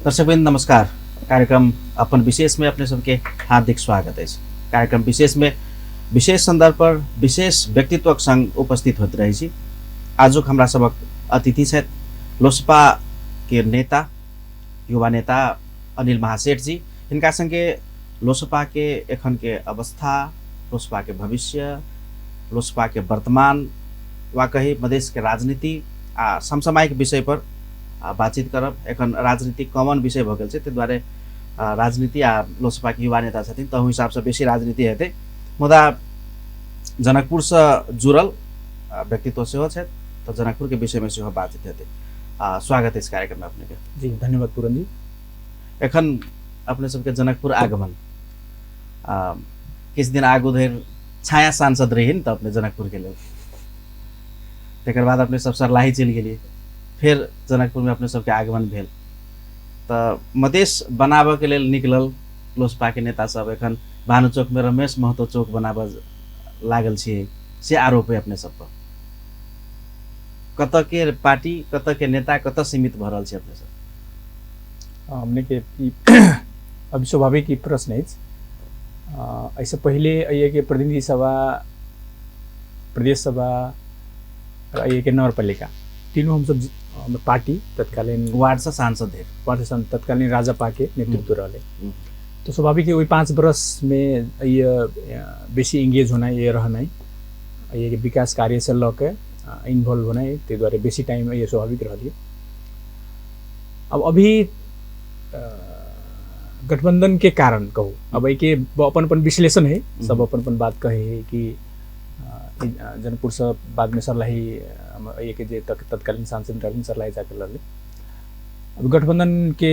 दर्शकवृन्द नमस्कार। कार्यक्रम अपन विशेष में अपने सबके हार्दिक स्वागत अछि। कार्यक्रम विशेष में विशेष संदर्भ पर विशेष व्यक्तित्वक संग उपस्थित होइत रहै छी। आजुक हमरा सबक अतिथि छथि लोसपा के नेता, युवा नेता अनिल महासेठ जी। हिनका संगे लोसपा के एखन के अवस्था, लोसपा के भविष्य, लोसपा के वर्तमान वा कही मधेश के राजनीति आ समसामयिक विषय पर बातचीत करब। एखन राजनीति कॉमन विषय भऽ गेल छै, ताहि दुआरे राजनीति आ लोसपा के युवा नेता छथिन तहु हिसाबसँ बेसी राजनीति हेतै। मुदा जनकपुरसँ जुड़ल व्यक्तित्व सेहो छथि, तऽ जनकपुरके विषयमे सेहो बातचीत हेतै। स्वागत अछि कार्यक्रममे अपनेके। जी धन्यवाद पूरन जी। एखन अपने सबके जनकपुर आगमन, किछु दिन आगू धरि छाया सांसद रही ने तऽ अपने जनकपुरके लेल, तकर बाद अपने सब सरलाही चलि गेलियै, फेर जनकपुरमे अपने सबके आगमन भेल। तऽ मधेश बनाबऽके लेल निकलल लोसपाके नेता सब एखन भानु चौकमे रमेश महतो चौक बनाबऽ लागल छियै से आरोप है अपने सब पर। कतऽ के पार्टी, कतऽ के नेता, कतऽ सीमित भऽ रहल छै अपने सब? हमने के अभी स्वाभाविक ई प्रश्न अछि। एहिसँ पहिले एहिके प्रतिनिधि सभा, प्रदेश सभा और एहिके नगरपालिका तीनू हमसब हमर पार्टी तत्कालीन वार्डसँ सांसद धरि, वार्डसँ तत्कालीन राजपा के नेतृत्व रहलै। तो स्वाभाविक ओहि 5 वर्षमे बेसी इंगेज होनाइ, ये रहनाइ, एहिके विकास कार्यसँ लऽ के इन्भॉल्व होनाइ, ताहि दुआरे बेसी टाइम ये स्वाभाविक रहलियै। अब अभी गठबंधन के कारण कहू, अब एहिके अपन अपन विश्लेषण है, सब अपन अपन बात कहे है कि जनकपुरसँ बादमे सर्लाही एहिके जे तत्कालीन सांसद रहलिन सर्लाही जाके लड़लै। अब गठबंधन के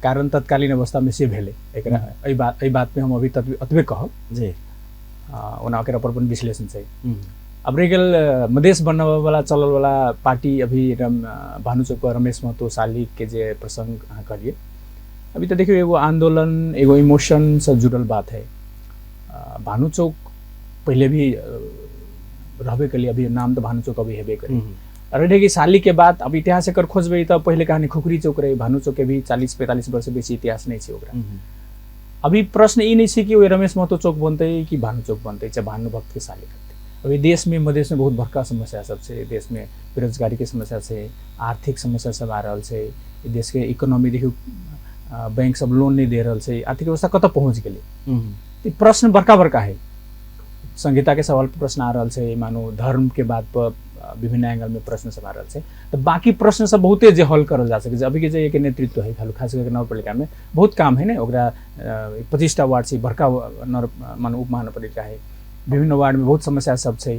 कारण तत्कालीन अवस्थामे से भेलै। एकरा एहि बातमे हम अभी अतबे कहब जी। ओना ओकर अपन अपन विश्लेषण छै। अब रहि गेल मधेश बनबऽवला चललवला पार्टी अभी भानु चौक पर रमेश महतो शालिग के जे प्रसंग अहाँ कहलियै, अभी तऽ देखियौ एगो आंदोलन, एगो इमोशनसँ जुड़ल बात है। भानु चौक पहिले भी रहबे करिए, अभी नाम तऽ भानु चौक अभी हेबे करी। रहे कि शालिग के बात अब इतिहास एकर खोजबै तऽ पहिले कहानी खुखरी चौक रहे, भानु चौक के भी 40-45 वर्ष बेसी इतिहास नहीं छै ओकरा। अभी प्रश्न ई नहीं छै कि ओहि रमेश महतो चौक बनतै कि भानु चौक बनतै, चाहे भानुभक्त के शालिग रहतै। अभी देश में मधेश में बहुत बड़का समस्या सब छै, देश में बेरोजगारी के समस्या छै, आर्थिक समस्या सब आ रहल छै, देश के इकोनॉमी देखियौ बैंक सब लोन नहीं दे रहल छै, आर्थिक व्यवस्था कतऽ पहुँच गेलै। तऽ प्रश्न बड़का बड़का है। संहिता के सवाल पर प्रश्न आ रहल छै, मानू धर्म के बात पर विभिन्न एंगल में प्रश्न सब आ रहल छै। तऽ बाकी प्रश्न सब बहुते जे हल करल जा सकै छै। अभी के जे के नेतृत्व है खास करके नगरपालिका में बहुत काम है ने, ओकरा 25टा वार्ड छै, बड़का मानू उप महानगरपालिका है, विभिन्न वार्ड में बहुत समस्या सब छै।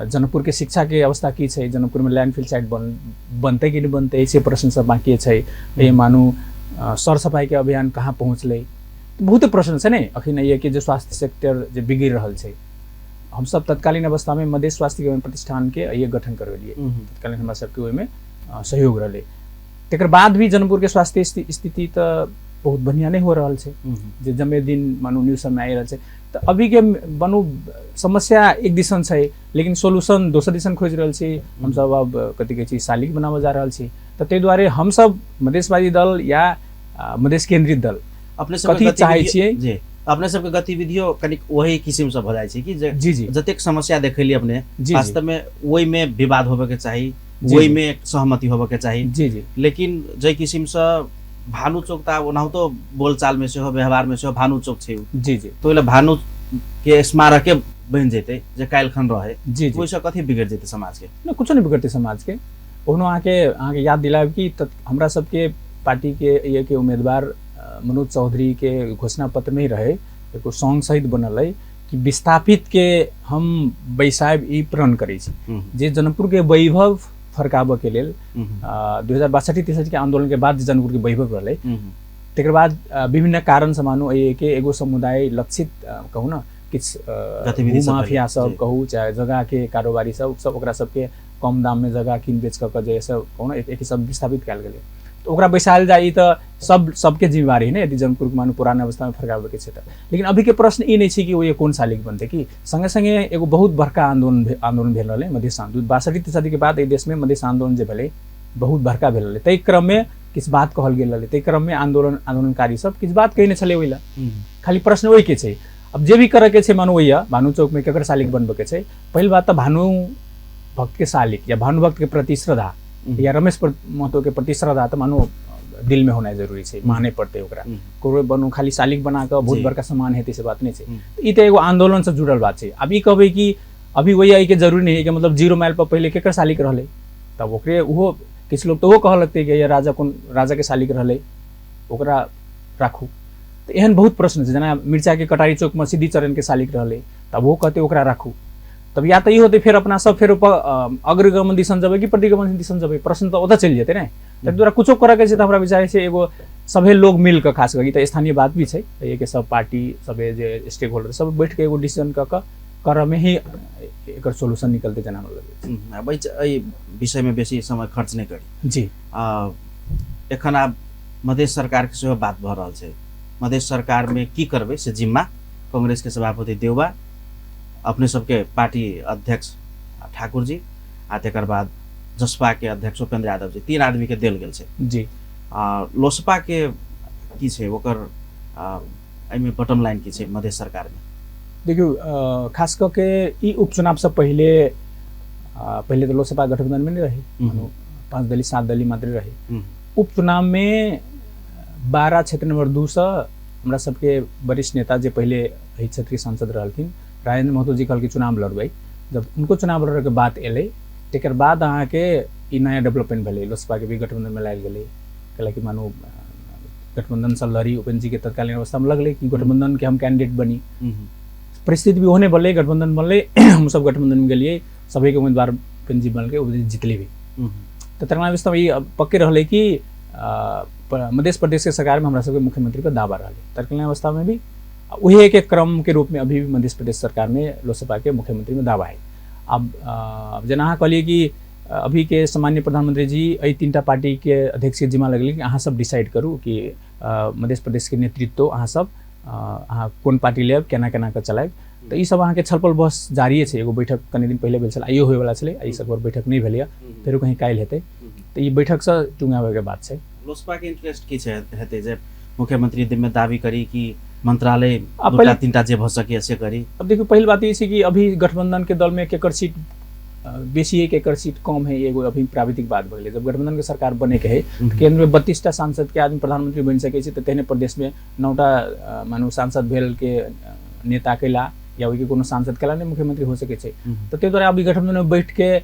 जनकपुर के शिक्षा के अवस्था की छै, जनकपुर में लैंडफिल साइट बनतै कि नहीं बनतै से प्रश्न सब बाकी छै। ये मानू सरसफाई के अभियान कहाँ पहुँचलै, बहुते प्रश्न छै ने। अखन ये कि जे स्वास्थ्य सेक्टर जे बिगड़ि रहल छै, हमसब तत्कालीन अवस्था में मधेश स्वास्थ्य प्रतिष्ठान के ये गठन करबेलियै, तत्कालीन हमरा सबके ओहिमे सहयोग रहलै। तकर बाद भी जनकपुर के स्वास्थ्य स्थिति तऽ बहुत बढ़िया नहीं हो रहल छै, जे जमे दिन मानू न्यूज सबमे आबि रहल छै। तऽ अभी के मानू समस्या एक दिसन छै, लेकिन सोल्यूशन दोसर दिसन खोजि रहल छी हमसब। अब कथी कहै छी शालिग बनाबऽ जा रहल छी। तऽ ताहि दुआरे हमसब मधेशवादी दल या मधेश केंद्रित दल अपने सब कथी चाहै छियै जी, अपने सबके गतिविधियो कनिक वही किसिम से भऽ जाइ छै कि जे जी जी जतेक समस्या देखेली अपने, जी, वास्तव में ओहिमे विवाद होबे के चाही, जी, ओहिमे सहमति होबे के चाही। जी जी। लेकिन जाहि किसिम से भानु चौक तऽ ओनाहितो बोलचाल में सेहो व्यवहार में सेहो भानु चौक छै, जी जी, तऽ ओहि लए भानु के स्मारके बनि जेतै जे काल्हि खन रहे, जी जी, ओहिसँ कथी बिगड़ि जेतै समाज के? नहि, कुछो नहि बिगड़तै समाज के। ओहनो अहाँके याद दिलायब कि हमरा सबके पार्टी के ये के उम्मीदवार मनोज चौधरी के घोषणा पत्र में ही रहे, एगो सॉन्ग सहित बनल है कि विस्थापित के हम बैसायब ई प्रण करै छी। जे जनकपुर के वैभव फरकाबऽ के लेल 2062-63 के आंदोलन के बाद जे जनकपुर के वैभव रहलै, तकर बाद विभिन्न कारण से मानू एहि के एगो समुदाय लक्षित कहू ने किछु गतिविधि सब माफिया भेलै, सब जी। कहू चाहे जगह के कारोबारी सब, सब ओकरा सबके कम दाम में जगह कीन बेच कऽ के जे सब कहू ने एक सब विस्थापित कयल गेलै। तऽ ओकरा बैसायल जाय ई तऽ सबके जिम्मेवारी है ने, यदि जनकपुर के मानू पुराना अवस्था में फरकाबे के छै तऽ। लेकिन अभी के प्रश्न ई नहीं छै कि ओ कोन शालिग बनतै कि संगे संगे एगो बहुत बड़का आंदोलन भेल रहलै मधेश आंदोलन। 62-63 के बाद एहि देश में मधेश आंदोलन जे भेलै बहुत बड़का भेल रहलै। ताहि क्रम में किछु बात कहल गेल रहलै, ताहि क्रममे आंदोलनकारी सब किछु बात कहने छलै ओहि लए। खाली प्रश्न ओहिके छै, अब जे भी करैके छै मानू ओहि भानु चौकमे केकर शालिक बनबैके छै। पहिल बात तऽ भानु भक्त के शालिक या भानुभक्त के प्रति श्रद्धा या रमेश महतो के प्रति श्रद्धा तऽ मानू दिल में होनाइ जरूरी छै, माने पड़तै ओकरा। कोइ बनू खाली शालिक बना कऽ बहुत बड़का सम्मान हेतै से बात नहि छै। ई तऽ एगो आंदोलनसँ जुड़ल बात छै। आब ई कहबै कि अभी वही एहिके जरूरी नहि है कि मतलब 0 माइल पर पहिले केकर शालिक रहलै, तब ओकरे ओहो किछु लोग तऽ ओहो कहऽ लगतै कि राजा कोन राजाके शालिक रहलै ओकरा राखू। तऽ एहन बहुत प्रश्न छै, जेना मिर्चाके कटारी चौकमे सिद्धि चरणके शालिक रहलै तब ओहो कहतै ओकरा राखू। तब या तऽ ई होतै फेर अपना सब फेर अग्रगमन दिसन जेबै कि प्रतिगमन दिसन जेबै, प्रश्न तऽ ओतऽ चलि जेतै ने। ताहि दुआरे कुछो करऽके छै तऽ हमरा विचार छै एगो सभे लोग मिल कऽ, खास कऽ ई तऽ स्थानीय बात भी छै, एहिके सब पार्टी सभे जे स्टेक होल्डर सब बैठ कऽ एगो डिसीजन कऽ कऽ करऽमे ही एकर सोल्यूशन निकलतै जेना हमरा लगै छै। आब एहि विषयमे बेसी समय खर्च नहि करी जी। एखन आब मधेश सरकारके सेहो बात भऽ रहल छै, मधेश सरकारमे की करबै से जिम्मा कांग्रेसके सभापति देउबा, अपने सबके पार्टी अध्यक्ष ठाकुर जी आ तकर बाद जसपा के अध्यक्ष उपेंद्र यादव जी, 3 आदमी के देल गेल छै जी। लोसपा के की छै ओकर एहिमे बॉटम लाइन की छै मधेश सरकार में? देखियौ खास कऽ के ई उपचुनाव से पहिले पहिले तऽ लोसपा गठबंधन में नहीं रहे, 5 दली 7 दली मात्र रहे। उपचुनाव में 12 क्षेत्र नंबर 2 से हमरा सबके वरिष्ठ नेता जे पहिले एहि क्षेत्र के सांसद रहलखिन राजेंद्र महतो जी कहलखिन चुनाव लड़बै। जब उनको चुनाव लड़े के बात एलै तकर बाद अहाँके ई नया डेवलपमेंट भेलै, लोसपा के भी गठबंधन में लायल गेलै। कैलाकि मानू गठबंधन से लड़ी उपेंद्र जी के तत्कालीन अवस्था में लगलै कि गठबंधन के हम कैंडिडेट बनी। परिस्थिति भी ओहने बनलै, गठबंधन बनलै, हम सब गठबंधन में गेलियै, सभी के उम्मीदवार उपेंद्र जी बनलकै, उपेंद्र जी जीतले भी। तऽ तत्कालीन अवस्था में ई पक्के रहलै कि मध्य प्रदेश के सरकार में हमरा सबके मुख्यमंत्री पर दावा रहलै। तत्कालीन अवस्था में भी वही एक क्रम के रूप में अभी भी मध्य प्रदेश सरकार में लोसपा के मुख्यमंत्री में दावा है। अब जेना अहाँ कहलियै कि अभी के सामान्य प्रधानमंत्री जी एहि 3टा पार्टी के अध्यक्ष के जिम्मा लगलै कि अहाँ सब डिसाइड करू कि मध्य प्रदेश के नेतृत्व अहाँ सब अहाँ कोन पार्टी लेब, केना केना कऽ चलायब। तऽ ई सब अहाँके छलपल बस जारिए छै। एगो बैठक कनि दिन पहिले भेल छल, आइयो होयवला छलै, एहि सब पर बैठक नहि भेलैए, फेरो कहीं काल्हि हेतै। तऽ ई बैठकसँ टुंगाबैके बात छै। लोसपा के इंटरेस्ट की छै हेतै जे मुख्यमंत्री में दावी करी कि मंत्रालय 2 3टा जे भऽ सके से करी? अब देखियौ पहिल बात ई छै कि अभी गठबंधन के दल में केकर सीट बेसी है केकर सीट कम है, एगो अभी प्राविधिक बात भऽ गेलै। जब गठबंधन के सरकार बने के है केंद्र में 32टा सांसद के आदमी प्रधानमंत्री बनि सकै छै, तऽ तेहने प्रदेश में 9टा मानू सांसद भेल के नेता कैला या ओहिके कोनो सांसद कैला नहि मुख्यमंत्री हो सकै छै। तऽ ताहि दुआरे अभी गठबंधन में बैठ के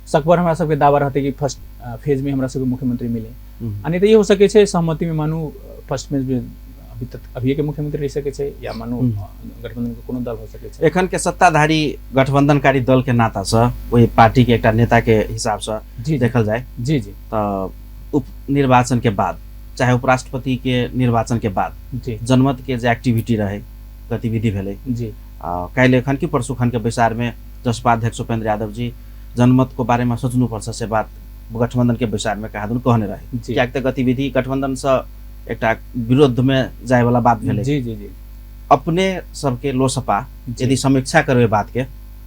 सकबर हमरा सबके दावा रहतै कि फर्स्ट फेज में हमरा सबके मुख्यमंत्री मिले, आ नहि तऽ ई हो सकै छै सहमति में मानू फर्स्ट फेज में अभी तक अभिये के मुख्यमंत्री रहि सकै छै या मानू गठबंधन के कोनो दल हो सकै छै। एखन के सत्ताधारी गठबंधनकारी दल के नाता से ओहि पार्टी के एकटा नेता के हिसाब से देखल जाय जी जी तऽ उप निर्वाचन के बाद चाहे उपराष्ट्रपति के निर्वाचन के बाद जी जनमत के जे एक्टिविटी रहे गतिविधि भेलै जी। काल्हि एखन कि परसू खन के बैसार में जसपा अध्यक्ष उपेंद्र यादव जी जनमत को बारे में सोचनुपर्छ से बात गठबंधन के बैसार में कहा कहने रहे। कियाक तऽ गतिविधि गठबंधन से एकटा विरोध में जाय वाला बात भेलै जी जी जी। अपने सबके लोसपा यदि समीक्षा करबै बात के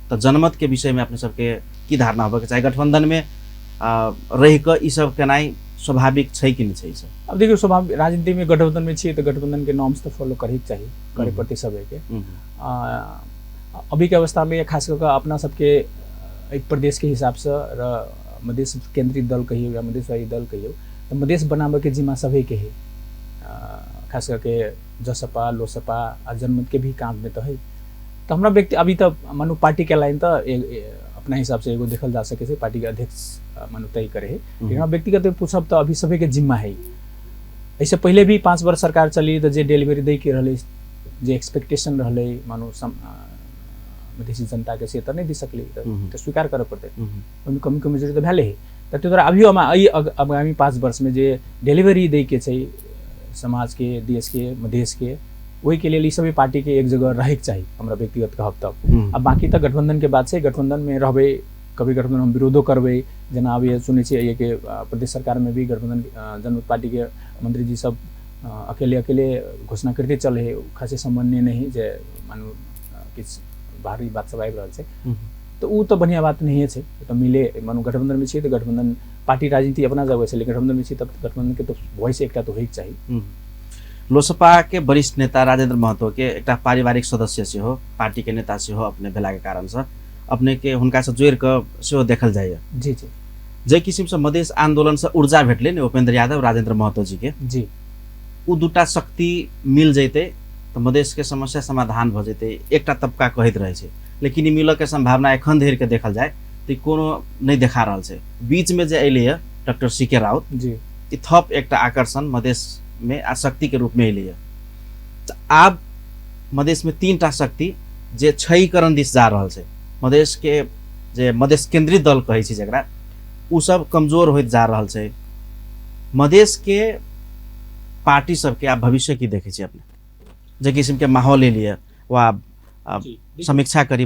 तऽ जनमत के विषय में अपने सबके की धारणा होबे के चाही? गठबंधन में रहि कऽ ई सब केनाइ स्वाभाविक छै कि नहि छै ई सब? अब देखियौ स्वाभाविक राजनीति में गठबंधन में छियै तऽ गठबंधन के नॉर्म्स तऽ फॉलो करैके चाही, करे पड़तै सबके। अभी के अवस्था में खास कऽ कऽ अपना सबके एक प्रदेश के हिसाब से र मधेश केंद्रित दल कहियौ या मधेशवादी दल कहियौ तऽ मधेश बनाबऽके जिम्मा सभेके है, खास करके जसपा लोसपा आ जनमत के भी काममे तऽ है। तऽ हमरा व्यक्ति अभी तऽ मानू पार्टी के लाइन तऽ अपना हिसाब से एगो देखल जा सकै छै, पार्टी के अध्यक्ष मानू तय करे है। लेकिन हमरा व्यक्तिगत पूछब तऽ अभी सभेके जिम्मा है। ऐसे पहले भी 5 वर्ष सरकार चली तऽ जे डिलीवरी दै के रहलै, जे एक्सपेक्टेशन रहलै मानू मधेसी जनता के से तऽ नहि दे सकलै, तऽ स्वीकार करऽ पड़तै, ओहिमे कमी कमजोरी तऽ भेलै है। तऽ ताहि दुआरे अभियो हम एहि आगामी 5 वर्षमे जे डिलीवरी दैके छै समाजके, देशके, मधेशके, ओहिके लेल ई सभी पार्टीके एक जगह रहैके चाही, हमरा व्यक्तिगत कहब तब। आ बाकी तऽ गठबंधनके बात छै, गठबंधनमे रहबै, कभी गठबंधन हम विरोधो करबै, जेना अभी सुनै छियै एहिके प्रदेश सरकारमे भी गठबंधन जनमत पार्टीके मंत्रीजी सब अकेले अकेले घोषणा करिते चलै है, खासे समन्वय नहि जे मानू किछु बाहरी बात सब आबि रहल छै। तऽ ओ तऽ बढ़िआँ बात नहिए छै। तऽ मिले मानू गठबंधन में छियै तऽ गठबंधन पार्टी राजनीति अपना जगह छै, लेकिन गठबंधन में छियै तब गठबंधन के तऽ वॉइस एकटा तऽ होइके चाही। लोसपा के वरिष्ठ नेता राजेंद्र महतो के एकटा पारिवारिक सदस्य सेहो, पार्टी के नेता सेहो अपने भेला के कारण से अपने के हुनका से जोड़ि कऽ सेहो देखल जाइए। जी जी। जाहि किसिम से मधेश आंदोलन से ऊर्जा भेटलै ने उपेंद्र यादव राजेंद्र महतो जी के, जी, ओ दूटा शक्ति मिल जैतै तऽ मधेश के समस्या समाधान भऽ जैतै, एकटा तबका कहैत रहै छै। लेकिन ई मिलऽ के संभावना एखन धरि के देखल जाय तऽ कोनो नहि देखा रहल छै। बीच में जे अयलै डॉक्टर सी के राउत, जी, ई थप एकटा आकर्षण मधेश में आ शक्ति के रूप में अयलै। तऽ आब मधेश में तीन टा शक्ति जे क्षयीकरण दिस जा रहल छै, मधेश के जे मधेश केंद्रित दल कहै छै जकरा, ओ सब कमजोर होइत जा रहल छै। मधेश के पार्टी सबके आब भविष्य की देखै छी अपने, जे किसिम के माहौल एलियै वा समीक्षा करी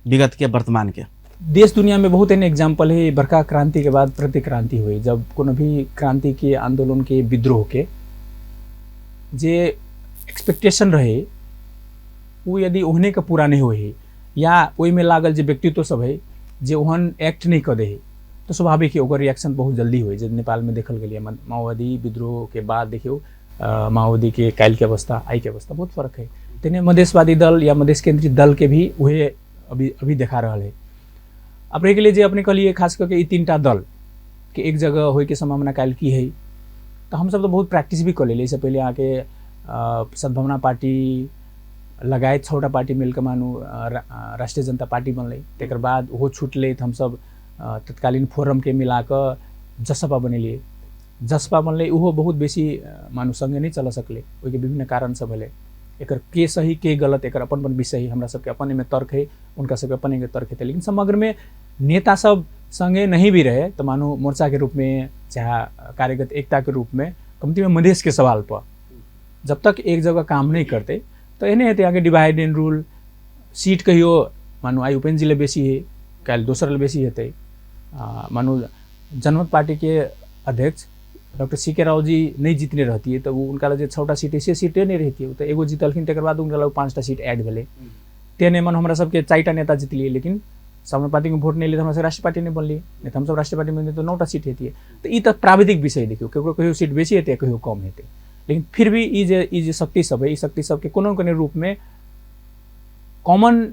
विगत के वर्तमान के? देश दुनिया में बहुत एहन एग्जाम्पल है, बड़का क्रांति के बाद प्रतिक्रांति हुई। जब कोनो भी क्रांति के आंदोलन के विद्रोह के जे एक्सपेक्टेशन रहे वो यदि ओहने के पूरा नहीं होई या ओहिमे लागल जे व्यक्तित्व सब है जे ओहन एक्ट नहीं कऽ दे है तो स्वाभाविक है ओकर रिएक्शन बहुत जल्दी हुई। जे नेपाल में देखल गेलियै माओवादी विद्रोह के बाद देखियौ माओवादी के काल्हि के अवस्था आई के अवस्था बहुत फर्क है। तेने मधेशवादी दल या मधेश केंद्रित दल के भी वही अभी अभी देखा रहल है। अपने के लिए जे अपने कहलिए खास करके ई तीन टा दल के एक जगह होय के संभावना काल्हि की है, तो हम सब तो बहुत प्रैक्टिस भी कर लेलिए। इससे पहले आके सद्भावना पार्टी लगायत 6टा पार्टी मिलकर मानू राष्ट्रीय जनता पार्टी बनलै, तकर बाद ओहो छुटलै तऽ हमसब तत्कालीन फोरम के मिलाकऽ जसपा बनेलिए। जसपा बनलै ओहो बहुत बेसी मानू संगे नहि चलऽ सकलै, ओहिके विभिन्न कारण सब भेलै। एकर के सही के गलत एकर अपन अपन विषय है, हमरा सबके अपन एहिमे तर्क है, उनका सबके अपन एहिमे तर्क हेतै। लेकिन समग्रमे नेता सब संगे नहीं भी रहे तो मानू मोर्चा के रूप में चाहे कार्यगत एकता के रूप में कमती में मधेश के सवाल पर जब तक एक जगह काम नहीं करते तो एहने हेतै अहाँके डिवाइड एंड रूल। सीट कहियो मानू आइ उपेन्द्र जी ले बेसी है, काल्हि दोसर ले बेसी हेतै। मानू जनमत पार्टी के अध्यक्ष डॉक्टर सी के राव जी नहीं जीतने रहती है तो वो उनका जे 6टा सीट है से सीटे नहीं रहती है, तो एगो जीतलखिन तकर बाद उनका लग 5टा सीट ऐड भेलै। तेहने मन हमरा सबके 4टा नेता जीतलिए, लेकिन समाजवादी पार्टी के वोट नहीं लिए तो हमरा सब राष्ट्रीय पार्टी नहीं बनलिए, नहीं तो हम सब राष्ट्रीय पार्टी में तो 9टा सीट हेतिए। तो ई तऽ प्राविधिक विषय देखियौ, ककरो कहियो सीट बेसी हेतै कहियो कम हेतै, लेकिन फिर भी ई जे शक्ति सब है, ई शक्ति सबके कोनो कोनो रूप में कॉमन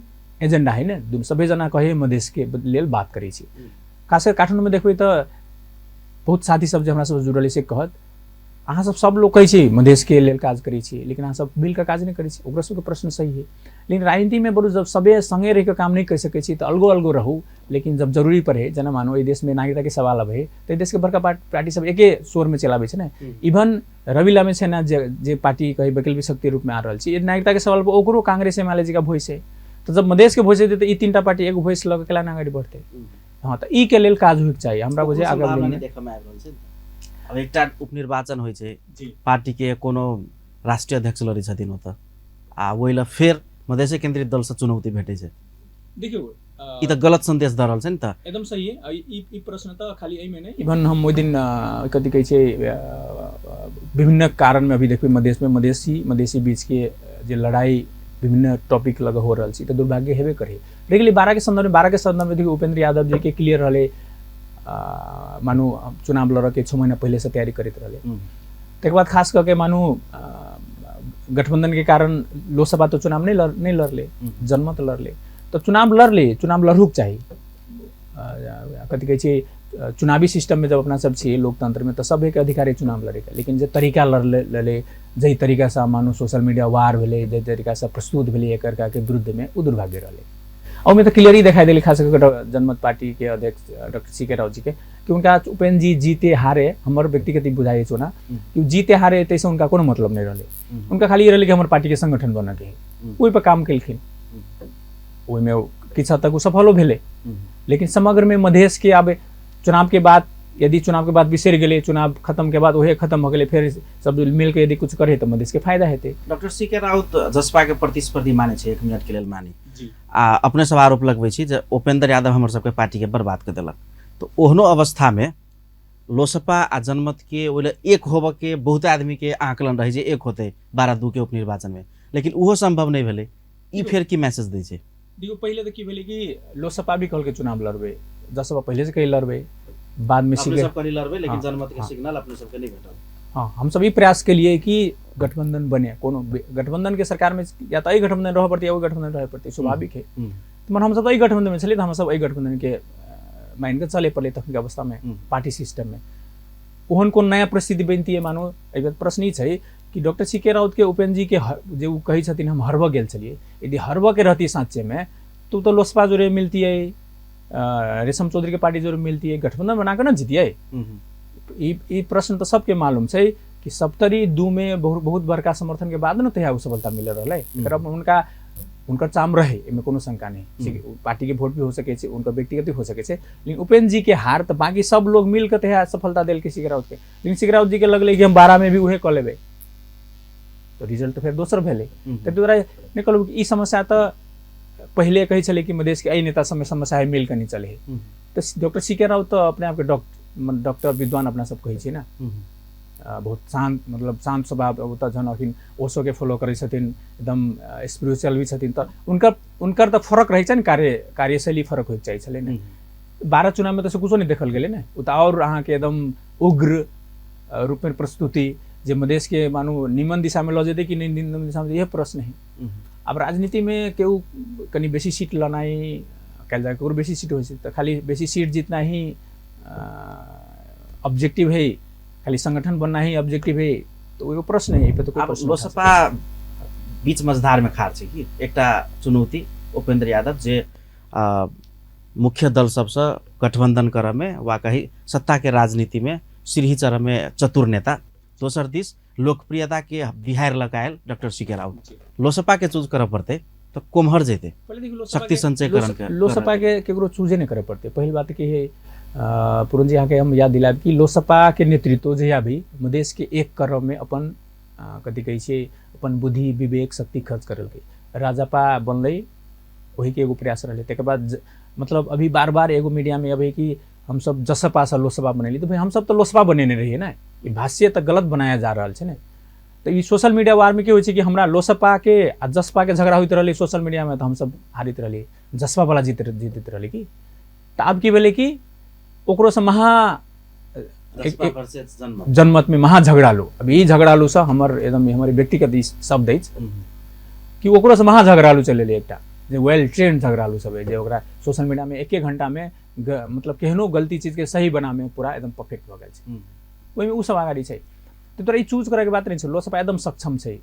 एजेंडा है ने, दुनू सभे जना कहे मधेश के लेल बात करै छी। खास कर काठमाडौँमे देखबै तऽ बहुत साथी सब जे हमरा सब जुड़ल से कहत अहाँ सब सब लोग कहै छी मधेश के लेल काज करै छी, लेकिन अहाँ सब मिलके काज नहि करै छी, ओकरा सबके प्रश्न सही है। लेकिन राजनीतिमे बरु जब सबे संगे रहिके काम नहि करि सकै छी तऽ अलगो अलगो रहू, लेकिन जब जरूरी पड़े, जेना मानू एहि देशमे नागरिकताके सवाल अबै तऽ एहि देशके बड़का पार्टी सब एके स्वरमे चलाबै छै ने। इवन रवि लामिछाने जे पार्टी कही वैकल्पिक शक्ति रूपमे आ रहल छै, नागरिकताके सवाल पर ओकरो कांग्रेस एमाले जी का वॉइस है, तऽ जब मधेशके वॉइस हेतै तऽ ई तीनटा पार्टी एगो वॉइस लऽ कऽ केना अगाडि बढ़तै? हाँ, तऽ ई के लेल काज होइके चाही हमरा बुझे आगाँ सम्भावना नहि देखऽमे आबि रहल छै। अब एकटा उपनिर्वाचन होइ छै, पार्टी के कोनो राष्ट्रीय अध्यक्ष लड़ै छथिन ओतऽ, आ ओहि लए फेर मधेशे केंद्रित दलसँ चुनौती भेटै छै। देखियौ, ई तऽ गलत संदेश दऽ रहल छै ने। तऽ एकदम सही है ई प्रश्न तऽ खाली एहिमे नहि, इवन हम ओहि दिन कथी कहै छै विभिन्न कारणमे अभी देखबै मधेशमे मधेसी बीचके जे लड़ाई विभिन्न टॉपिक लग हो रहल छै तऽ दुर्भाग्य हेबे करे। रहि गेलै बारह के संदर्भ, बारह के संदर्भ में देखियौ उपेंद्र यादव जी के क्लियर रहलै, मानू चुनाव लड़के 6 महीना पहले से तैयारी करैत रहलै। तकर बाद खास कऽ के मानू गठबंधन के कारण लोकसभा तो चुनाव नहीं लड़ले, जनमत लड़ले, तो चुनाव लड़ले, चुनाव लड़ूक चाही। कथी कहै छै चुनावी सिस्टम में जब अपना सब छियै लोकतंत्र में तो सबके अधिकार है चुनाव लड़ेके, लेकिन जे तरीका लड़ले, जाहि तरीकासँ मानू सोशल मीडिया वार भेलै, जाहि तरीकासँ प्रस्तुत भेलै एक के विरुद्ध में, ओ दुर्भाग्य रहलै। ओहिमे तऽ क्लियरली देखाई देलै खास कऽ के जनमत पार्टी के अध्यक्ष डॉक्टर सी के राउत जी के कि उनका उपेन्द्र जी जीते हारे हमर व्यक्तिगत ई बुझाइ अछि ओना कि जीते हारे ताहिसँ उनका कोनो मतलब नहि रहलै, उनका खाली ई रहलै कि हमर पार्टी के संगठन बनऽके है, ओहि पर काम केलखिन, ओहिमे किछु हद तक ओ सफलो भेलै। लेकिन समग्र में मधेश के आब चुनाव के बाद, यदि चुनाव के बाद बिसरि गेलै, चुनाव खत्म के बाद ओहे खत्म हो गेलै, फेर सब मिलके यदि कुछ करे तऽ मधेश के फायदा हेतै। डॉक्टर सी के राउत जसपा के प्रतिस्पर्धी मानै छै, 1 मिनट के लेल मानी, आ अपने सब आरोप लगबै छी जे उपेंद्र यादव हमर सबके पार्टी के बर्बाद कऽ देलक, तऽ ओहनो अवस्था में लोसपा आ जनमत के ओहि लए एक होबऽ के बहुत आदमी के आकलन रहै जे एक होतै 12-2 के उपनिर्वाचन में, लेकिन ओहो संभव नहि भेलै। ई फेर की मैसेज दै छै? देखियौ, पहिले तऽ की भेलै कि लोसपा भी कहलकै चुनाव लड़बै, जसपा पहिले से कही लड़बै, बादमे अपने सब कनी लड़बै, लेकिन जनमत के सिग्नल अपने सबके नहि भेटल। हाँ, हमसब ई प्रयास केलिए कि गठबंधन बने, कोनो गठबंधन के सरकार में या तऽ एहि गठबंधन रहऽ पड़तै या ओहि गठबंधन रहऽ पड़तै, स्वाभाविक है। तऽ मन हमसब एहि गठबंधन में छलियै, तऽ हमसब एहि गठबंधन के मानि कऽ चले पड़लै तखन के अवस्था में, पार्टी सिस्टम में। ओहन कोन नया परिस्थिति बनतियै मानू, एहि बेर प्रश्न ई छै कि डॉक्टर सी के राउत के उपेन्द्र जी के जे ओ कहै छथिन हम हरबऽ गेल छलियै, यदि हरबऽ के रहती साँचे में तो तऽ लोसपा जोड़े मिलतियै, रेशम चौधरी के पार्टी जोड़े मिलतियै, गठबंधन बना कऽ ने जीतियै। ई प्रश्न तऽ सबके मालूम छै कि सप्तरी 2 में बहुत बहुत बड़का समर्थन के बाद ने तहिया ओ सफलता मिल रहलै। एकर हुनका हुनकर चाम रहे, एहिमे कोनो शंका नहि, पार्टी के वोट भी हो सकै छै, हुनकर व्यक्तिगत भी हो सकै छै, लेकिन उपेन्द्र जी के हार तऽ बाकी सब लोग मिल के तहिया सफलता देलकै सी के राउत के। लेकिन सी के राउत जी के लगलै कि हम 12 में भी उहे कऽ लेबै, तऽ रिजल्ट फेर दोसर भेलै। ताहि दुआरे नहि कहलहुँ कि ई समस्या तऽ पहिले कहै छलै कि मधेश के एहि नेता सबमे समस्या है, मिल कऽ नहि चलै है। तऽ डॉक्टर सी के राउत तऽ अपने आपके डॉक्टर विद्वान अपना सब कहै छै ने, बहुत शान्त, मतलब शान्त स्वभाव, ओतऽ जहन अखन ओशोके फॉलो करै छथिन, एकदम स्पिरिचुअल भी छथिन, तऽ हुनकर तऽ फरक रहै छै ने, कार्यशैली फरक होइके चाही छलै ने। 12 चुनावमे तऽ से कुछो नहि देखल गेलै ने, ओ तऽ आओर अहाँके एकदम उग्र रूपमे प्रस्तुति जे मधेशके मानू निमन दिशामे लऽ जेतै कि नहि निमन दिशामे, इएह प्रश्न है। आब राजनीतिमे केओ कनि बेसी सीट लेनाइ कयल जाय, ककरो बेसी सीट होइ छै तऽ खाली बेसी सीट जीतना ही ऑब्जेक्टिव है, खाली संगठन बनना ही ऑब्जेक्टिव है, तो एगो प्रश्न है, एहि पे तो कोई प्रश्न उठा लोसपा सकै। बीच मझधार में खाड़ छै कि एकटा चुनौती उपेंद्र यादव जे मुख्य दल सबसँ गठबंधन करऽ में वा कही सत्ता के राजनीति में सीढ़ी चढ़ऽ में चतुर नेता, दोसर दिस लोकप्रियता के बिहार लऽ कऽ आयल डॉक्टर सी के राउत। लोसपा के चूज करऽ पड़तै तऽ कोम्हर जेतै? पहिले देखियौ, लोसपा शक्ति के संचय करण के लोसपा के केकरो चूजे नहि करऽ पड़तै। पहिल बात की है, पूरन जी अहाँके हम याद दिलायब कि लोसपा के नेतृत्व जहिया भी मधेश के एक करऽ में अपन कथी कहै छै, अपन बुद्धि विवेक शक्ति खर्च करलकै, राजपा बनलै ओहिके एगो प्रयास रहलै। तकर बाद मतलब अभी बार बार एगो मीडिया में अबै कि हमसब जसपा से लोसपा बनेली, तऽ भाई हमसब तऽ लोसपा बनेने रहियै ने, ई भाष्य तऽ गलत बनाया जा रहल छै ने। तऽ ई सोशल मीडिया वार में की होइ छै कि हमरा लोसपा के आ जसपा के झगड़ा होइत रहलै सोशल मीडिया में, तऽ हमसब हारैत रहलियै, जसपा वाला जीतैत रहलै की। तऽ आब की भेलै कि ओकरो से महा जसपा वर्सेस जनमत। जनमत में महा झगड़ालू, अब ई झगड़ालू से हमर एकदम हमर व्यक्तिगत ई शब्द अछि कि ओकरो से महा झगड़ालू चलि एलै एकटा जे वेल ट्रेंड झगड़ालू सब है, जे ओकरा सोशल मीडिया में एके घंटा में मतलब केहनो गलती चीज के सही बनामे पूरा एकदम परफेक्ट भऽ गेल छै, ओहिमे ओ सब अगाडि छै। तऽ तोरा ई चूज करैके बात नहि छै, लोसपा एकदम सक्षम छै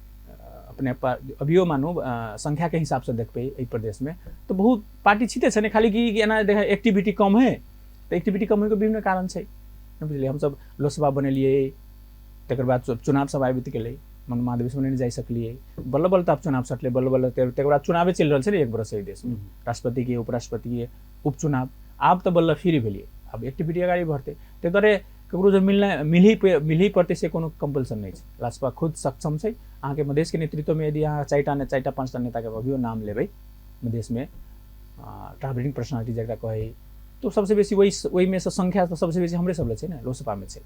अपने अभियो मानू संख्या के हिसाब से देखबै एहि प्रदेश में तऽ बहुत पार्टी छिते छै ने, खाली कि एना देख एक्टिविटी कम है, तऽ एक्टिविटी कम होइके विभिन्न कारण छै, नहि बुझलियै। हमसब लोसपा बनेलियै, तकर बाद चुनाव सब आबि गेलै, मन महाधिवेशन नहि जा सकलियै, बल्ल बल्ल तऽ आब चुनाव सटलै, बल्ल बल्ल तकर बाद चुनावे चलि रहल छै ने एक बरस एहि देशमे, राष्ट्रपति के उपराष्ट्रपति के उपचुनाव, आब तऽ बल्ल फ्री भेलियै, आब एक्टिविटी अगाडि बढ़तै। ताहि दुआरे ककरो जब मिलही पड़तै से कोनो कंपल्सन नहि छै, राजपा खुद सक्षम छै। अहाँके मधेशके नेतृत्वमे यदि अहाँ चारिटा पाँचटा नेताके अभियो नाम लेबै मधेशमे, ट्राभलिंग पर्सनालिटी जकरा कहै, तऽ सबसँ बेसी ओहिमे सँ संख्या तऽ सबसँ बेसी हमरे सब लग छै ने, लोसपामे छै।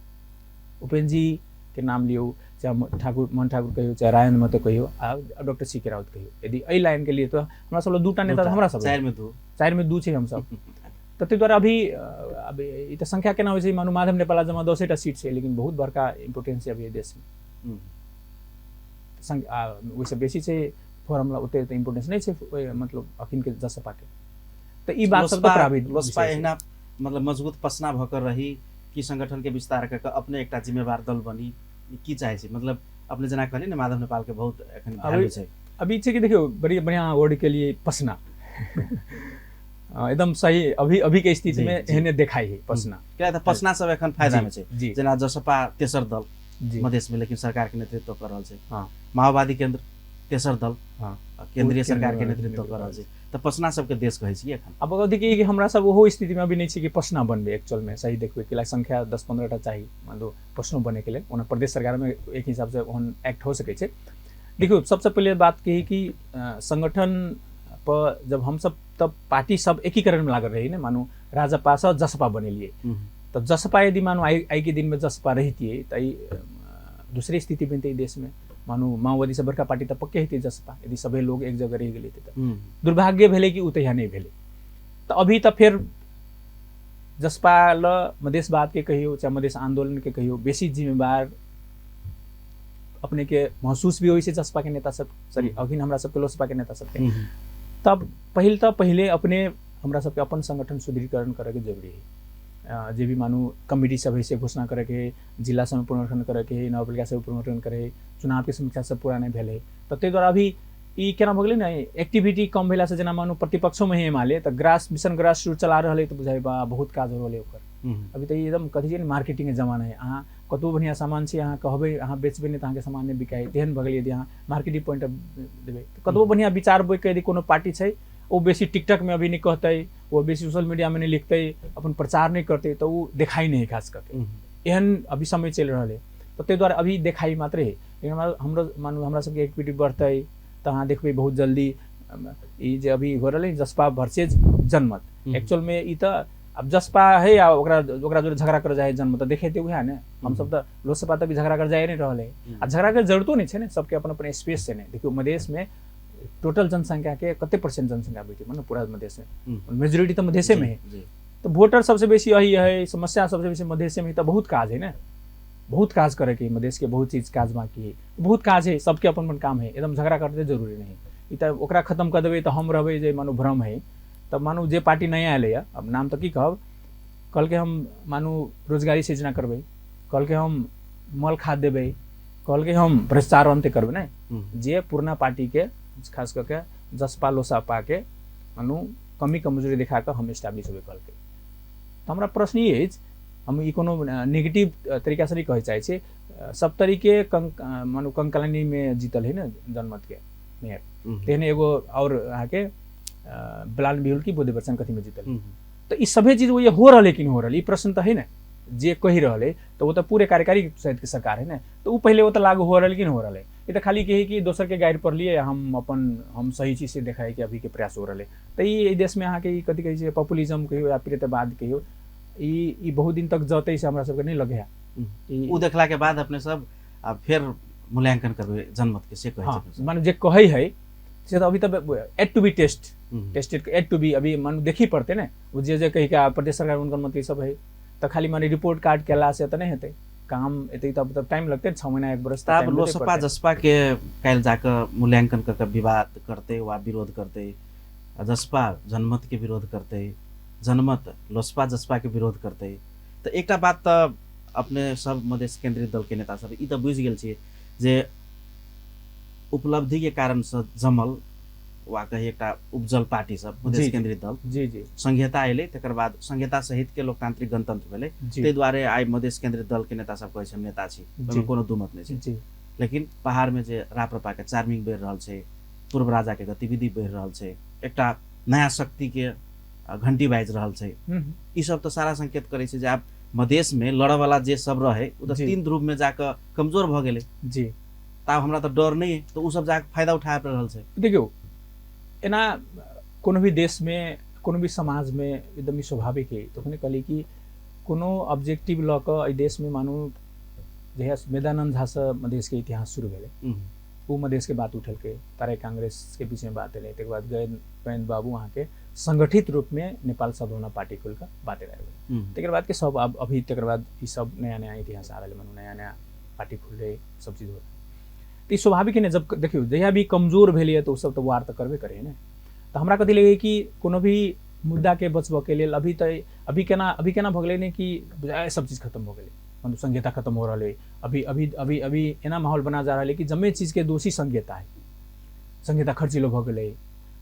उपेन्द्र जी के नाम लियौ, चाहे मोहन ठाकुर कहियौ, चाहे राजेन्द्र महतो कहियौ, आ डॉक्टर सी के राउत कहियौ, यदि एहि लाइनके लिए तऽ हमरा सब लग दूटा नेता दूटा, हमरा सब लग। चारिमे दू। चारिमे दू छै हमसब। तऽ ताहि दुआरे अभी ई तऽ संख्या केना होइ छै, मानू माधव नेपाल जमा 10टा सीट छै, लेकिन बहुत बड़का इम्पोर्टेंस छै अभी एहि देशमे। ओहिसँ बेसी छै फोरम ला ओते तऽ इम्पोर्टेंस नहि छै, ओहि मतलब अखिनके जसपाके। तऽ ई बात सब तऽ प्राविध लोसपा विषय छै। एहिना मतलब मजबूत पसना भऽ कऽ रही कि संगठन के विस्तार कऽ कऽ अपने एकटा जिम्मेवार दल बनी, की चाहै छै? मतलब अपने जेना कहलियै ने माधव नेपालके बहुत एखन वैल्यू छै। अभी छै कि देखियौ, बड़ी बढ़िआँ वर्ड के लिए पसना एकदम सही अभी के स्थिति में एहने देखाई है पसना। किया तऽ पसना सब एखन फायदा में छै। जेना जसपा तेसर दल मधेश में, लेकिन सरकार के नेतृत्व कर रहल छै। माओवादी केंद्र तेसर दल केंद्रीय सरकार के नेतृत्व कर रहल छै। तऽ पसना सबके देश कहै छियै एखन। आब देखिए कि हमरा सब ओहो स्थिति में अभी नहीं छै कि पसना बनबै एक्चुअल में, सही देखबै कि संख्या 10-15 टा चाही मान लो पसनो बने के लेल। ओना प्रदेश सरकार में एक हिसाब से ओहन एक्ट हो सकै छै। देखियौ, सबसे पहिले बात की कि संगठन पर जब हम सब तब पार्टी सब एकीकरण में लागल रही ने, मानू राजपा से जसपा बनेलिए, तब जसपा यदि मानू आई के दिन में जसपा रहितियै तऽ दूसरे स्थिति बनते देश में। मानू माओवादी से बड़का पार्टी तऽ पक्के हेतै जसपा, यदि सभे लोग एक जगह रहि गेलै तऽ। दुर्भाग्य भेलै कि ओ तहिया नहि भेलै। तऽ अभी तऽ फेर जसपा ल मधेशवाद के कहियौ चाहे मधेश आंदोलन के कहियौ, बेसी जिम्मेवार अपने के महसूस भी होइ छै जसपा के नेता सब, सॉरी अखन हमरा सबके लोसपा के नेता सबके। तब पहिल तऽ पहिले अपने हमरा सबके अपन संगठन सुदृढ़ीकरण करैके जरूरी है। जे भी मानू कमिटी सब है से घोषणा करैके है, जिला सब पुनर्गठन करैके है, नगरपालिका सब पुनर्गठन करे है, चुनावके समीक्षा सब पूरा नहि भेलै। तऽ ताहि दुआरे अभी ई केना भऽ गेलै ने, एक्टिविटी कम भेलासँ जेना मानू प्रतिपक्षोमे ही एमाले तऽ ग्रास मिशन ग्रास रूट चला रहल है, तऽ बुझाइ बा बहुत काज हो रहल है ओकर। अभी तऽ एकदम कथी छै ने, मार्केटिंगके जमाना है। अहाँ कतबो बढ़िआँ सामान छै, अहाँ कहबै अहाँ बेचबै नहि तऽ अहाँके सामान नहि बिकाइ, तेहन भऽ गेलै। यदि अहाँ मार्केटिंग पॉइंट ऑफ देबै तऽ कतबो बढ़िआँ विचार बोइके यदि कोनो पार्टी छै, ओ बेसी टिकटकमे अभी नहि कहतै, ओ बेसी सोशल मीडियामे नहि लिखतै, अपन प्रचार नहि करतै, तऽ ओ देखाइ नहि है खास करके। एहन अभी समय चलि रहल है, तऽ ताहि दुआरे अभी देखाइ मात्रे है। लेकिन हमरो मानू हमरा सबके एक्टिविटी बढ़तै तऽ अहाँ देखबै बहुत जल्दी ई जे अभी हो रहलै जसपा वर्सेज जनमत, एक्चुअलमे ई तऽ अब जसपा है आ ओकरा ओकरा जोरे झगड़ा कर जाइ है जनमत, तऽ देखेतै उएह ने। हमसब तऽ लोकसभा तऽ अभी झगड़ा कर जाइ नहि रहल है, आ झगड़ाके जरूरतो नहि छै ने, सबके अपन अपन स्पेस छै ने। देखियौ मधेशमे टोटल जनसंख्याके कते परसेंट जनसंख्या बैठे माने पूरा मधेशमे, मेजोरिटी तऽ मधेशेमे है। तऽ वोटर सबसे बेसी यही है, समस्या सबसे बेसी मधेशेमे है, तऽ बहुत काज है ने, बहुत काज करैके है मधेशके, बहुत चीज काज बाकी है, बहुत काज है, सबके अपन अपन काम है, एकदम झगड़ा करते जरूरी नहीं। ई तऽ ओकरा खत्म कर देबै तऽ हम रहबै जे मानू भ्रम है। तब मानू जे पार्टी नया एलैए, अब नाम तऽ की कहब, कहलकै हम मानू रोजगारी सृजना करबै, कहलकै हम मल खाद देबै, कहलकै हम भ्रष्टाचार अन्त्य करबै ने। जे पुरना पार्टीके खास कऽ के जसपा लोसापाके मानू कमी कमजोरी देखा कऽ हम एस्टाब्लिश होबै कहलकै। तऽ हमरा प्रश्न ई अछि, हम ई कोनो नेगेटिव तरीकासँ नहि कहै चाहै छी, सब तरीके मानू कंकलानीमे जीतल है ने जनमतके मेयर, तेहने एगो और अहाँके बलान बिहुल की बोधे बच्चन कथीमे जीतल। तऽ ई सभे चीज वो ये हो रहल है कि नहीं हो रहल, ई प्रश्न तऽ है ने। जे कहि रहल है तऽ वो तऽ पूरे कार्यकारी सहितके सरकार है ने, तऽ ओ पहिले ओ तऽ लागू हो रहल कि नहीं हो रहल है। ई तऽ खाली कही कि दोसरके गारि पढ़लियै, हम अपन हम सही चीज से देखाइके अभीके प्रयास हो रहल है। तऽ ई एहि देशमे अहाँके ई कथी कहै छै, पॉपुलिज्म कहियौ या प्रेतवाद कहियौ, ई बहुत दिन तक जतै से हमरा सबके नहि लगै है। ओ देखलाके बाद अपने सब आ फेर मूल्यांकन करबै जनमत के, से कहै छै। माने जे कहै है से तऽ अभी तऽ at to be test tested at to be अभी मानू देखी पड़तै ने। ओ जे जे कही के प्रदेश सरकार उनकर मंत्री सब है, तऽ खाली माने रिपोर्ट कार्ड केला से तऽ नहि हेतै काम, एतै तब तब टाइम लगतै 6 महीना 1 बरस। तब लोसपा जसपा के काल्हि जाकऽ मूल्यांकन कऽ के विवाद करतै वा विरोध करतै, जसपा जनमत के विरोध करतै, जनमत लोसपा जसपा के विरोध करतै। तऽ एकटा बात तऽ अपने सब मधेश केंद्रित दल के नेता सब ई तऽ बुझि गेल छियै जे उपलब्धि के कारणसँ जमल वा कही एकटा उपजल पार्टी सब मधेश केंद्रित दल, जी जी, संघीयता एलै, तकर बाद संघीयता सहित के लोकतांत्रिक गणतंत्र भेलै, ताहि दुआरे आइ मधेश केंद्रित दल के नेता सब कहै छै हम नेता छी, ओहिमे कोनो दुमत नहि छै। लेकिन पहाड़ में जे राप्रपा के चार्मिंग बढ़ि रहल छै, पूर्व राजा के गतिविधि बढ़ि रहल छै, एकटा नया शक्ति के घंटी बाजि रहल छै, ई सब तऽ सारा संकेत करै छै जे आब मधेश में लड़ऽ वाला जे सब रहै ओ तऽ 3 ध्रुव में जाकऽ कमजोर भऽ गेलै जी। तऽ आब हमरा तऽ डर नहि है, तऽ ओ सब जाकऽ फायदा उठा रहल छै। देखियौ एना कोनो भी देशमे कोनो भी समाजमे एकदम ई स्वाभाविक है। तखने कहली कि कोनो ऑब्जेक्टिव लऽ कऽ एहि देशमे मानू जहिया मेदानन्द झासँ मधेशके इतिहास शुरू भेलै, ओ मधेशके बात उठेलकै, तराई कांग्रेसके बीचमे बात एलै, तकर बाद गयन बाबू अहाँके संगठित रूपमे नेपाल सद्भावना पार्टी खोलि कऽ बात एलै, तकर बाद के सब आब अभी तकर बाद ई सब नया नया इतिहास आ रहलै, मानू नया नया पार्टी खुललै, सब चीज हो। तऽ ई स्वाभाविक है ने। जब देखियौ जहिया भी कमजोर भेलैए तऽ ओ सब तऽ वार तऽ करबे करै है ने। तऽ हमरा कथी लगैए कि कोनो भी मुद्दाके बचबऽके लेल अभी तऽ अभी केना भऽ गेलै ने कि सब चीज खत्म भऽ गेलै, मतलब संघीयता खत्म हो रहलै, अभी अभी अभी अभी एना माहौल बना जा रहलै कि जमे चीजके दोषी संघीयता है, संघीयता खर्चिलो भऽ गेलै।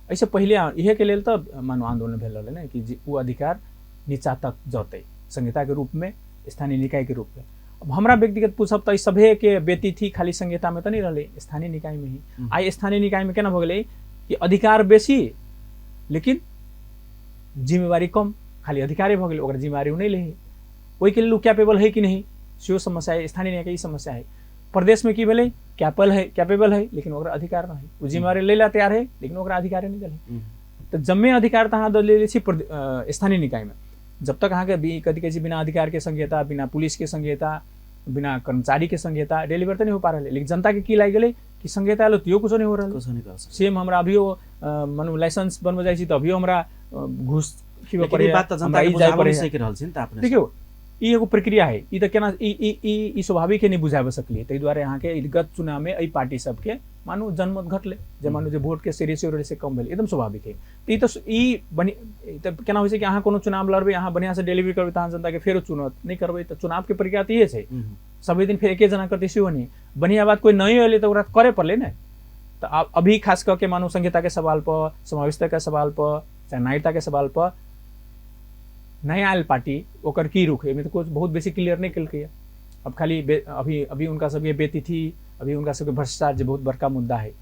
एहिसँ पहिले इहेके लेल तऽ मानू आन्दोलन भेल रहलै ने कि जे ओ अधिकार नीचा तक जतै संघीयताके रूपमे, स्थानीय निकायके रूपमे। अब हमरा व्यक्तिगत पूछब तऽ सभेके व्यतिथि खाली संघीयतामे तऽ नहि रहलै, स्थानीय निकायमे ही। आइ स्थानीय निकायमे केना भऽ गेलै कि अधिकार बेसी लेकिन जिम्मेवारी कम, खाली अधिकारे भऽ गेलै, ओकर जिम्मेवारी ओ नहि लै है, ओहिके लेल ओ कैपेबल है कि नहीं सेहो समस्या है। स्थानीय निकायके ई समस्या है। प्रदेशमे की भेलै, कैपेबल है लेकिन ओकरा अधिकार नहि है, ओ जिम्मेवारी लै ला तैयार है लेकिन ओकरा अधिकारे नहि देलै। तऽ जम्मे अधिकार तऽ अहाँ दऽ लै छी स्थानीय निकायमे, जब तक अहाँके कथी कहै छै बिना अधिकारके संघीयता, बिना पुलिसके संघीयता, बिना कर्मचारी के संघीयता डिलीवर तऽ नहि हो पा रहल है। लेकिन जनता के की लागि गेलै कि संघीयता एलो तैयो कुछो नहि हो रहल। कुछो नहि कर सकल। सेम हमरा अभियो मानू लाइसेंस बनबऽ जाइ छी तऽ अभियो हमरा घूस खिबऽ लेकिन ई पड़ैया, बात तऽ जनता हमरा के ई जाय बुझाबो नहि पड़ैया। सकि रहल छै ने तऽ अपने। देखियौ, ई एगो प्रक्रिया है, ई तऽ केना ई ई ई ई स्वाभाविक है, नहि बुझाबऽ सकलियै। ताहि दुआरे अहाँके ई गत चुनावमे एहि पार्टी सबके मानू जनमत घटलै, जे मानू जे वोटके से रेशियो रहलै से कम भेलै, एकदम स्वाभाविक है। तऽ ई तऽ ई बनि ई तऽ केना होइ छै कि अहाँ कोनो चुनाव लड़बै, अहाँ बढ़िआँसँ डिलीवरी करबै तऽ अहाँ जनताके फेरो चुनत, नहि करबै तऽ चुनावके प्रक्रिया तऽ इहे छै, सभे दिन फेर एके जना करतै सेहो नहि। बढ़िआँ बात कोइ नहि एलै तऽ ओकरा करय पड़लै ने। तऽ आब अभी खास कऽ के मानू संहिताके सवाल पर, समावेशिताके सवाल पर, चाहे नागरिकताके सवाल पर नया आयल पार्टी ओकर की रुख है, एहिमे तऽ कुछ बहुत बेसी क्लियर नहि केलकैए। अब खाली अभी अभी हुनका सबके बेतिथि, अभी हुनका सबके भ्रष्टाचार जे बहुत बड़का मुद्दा है,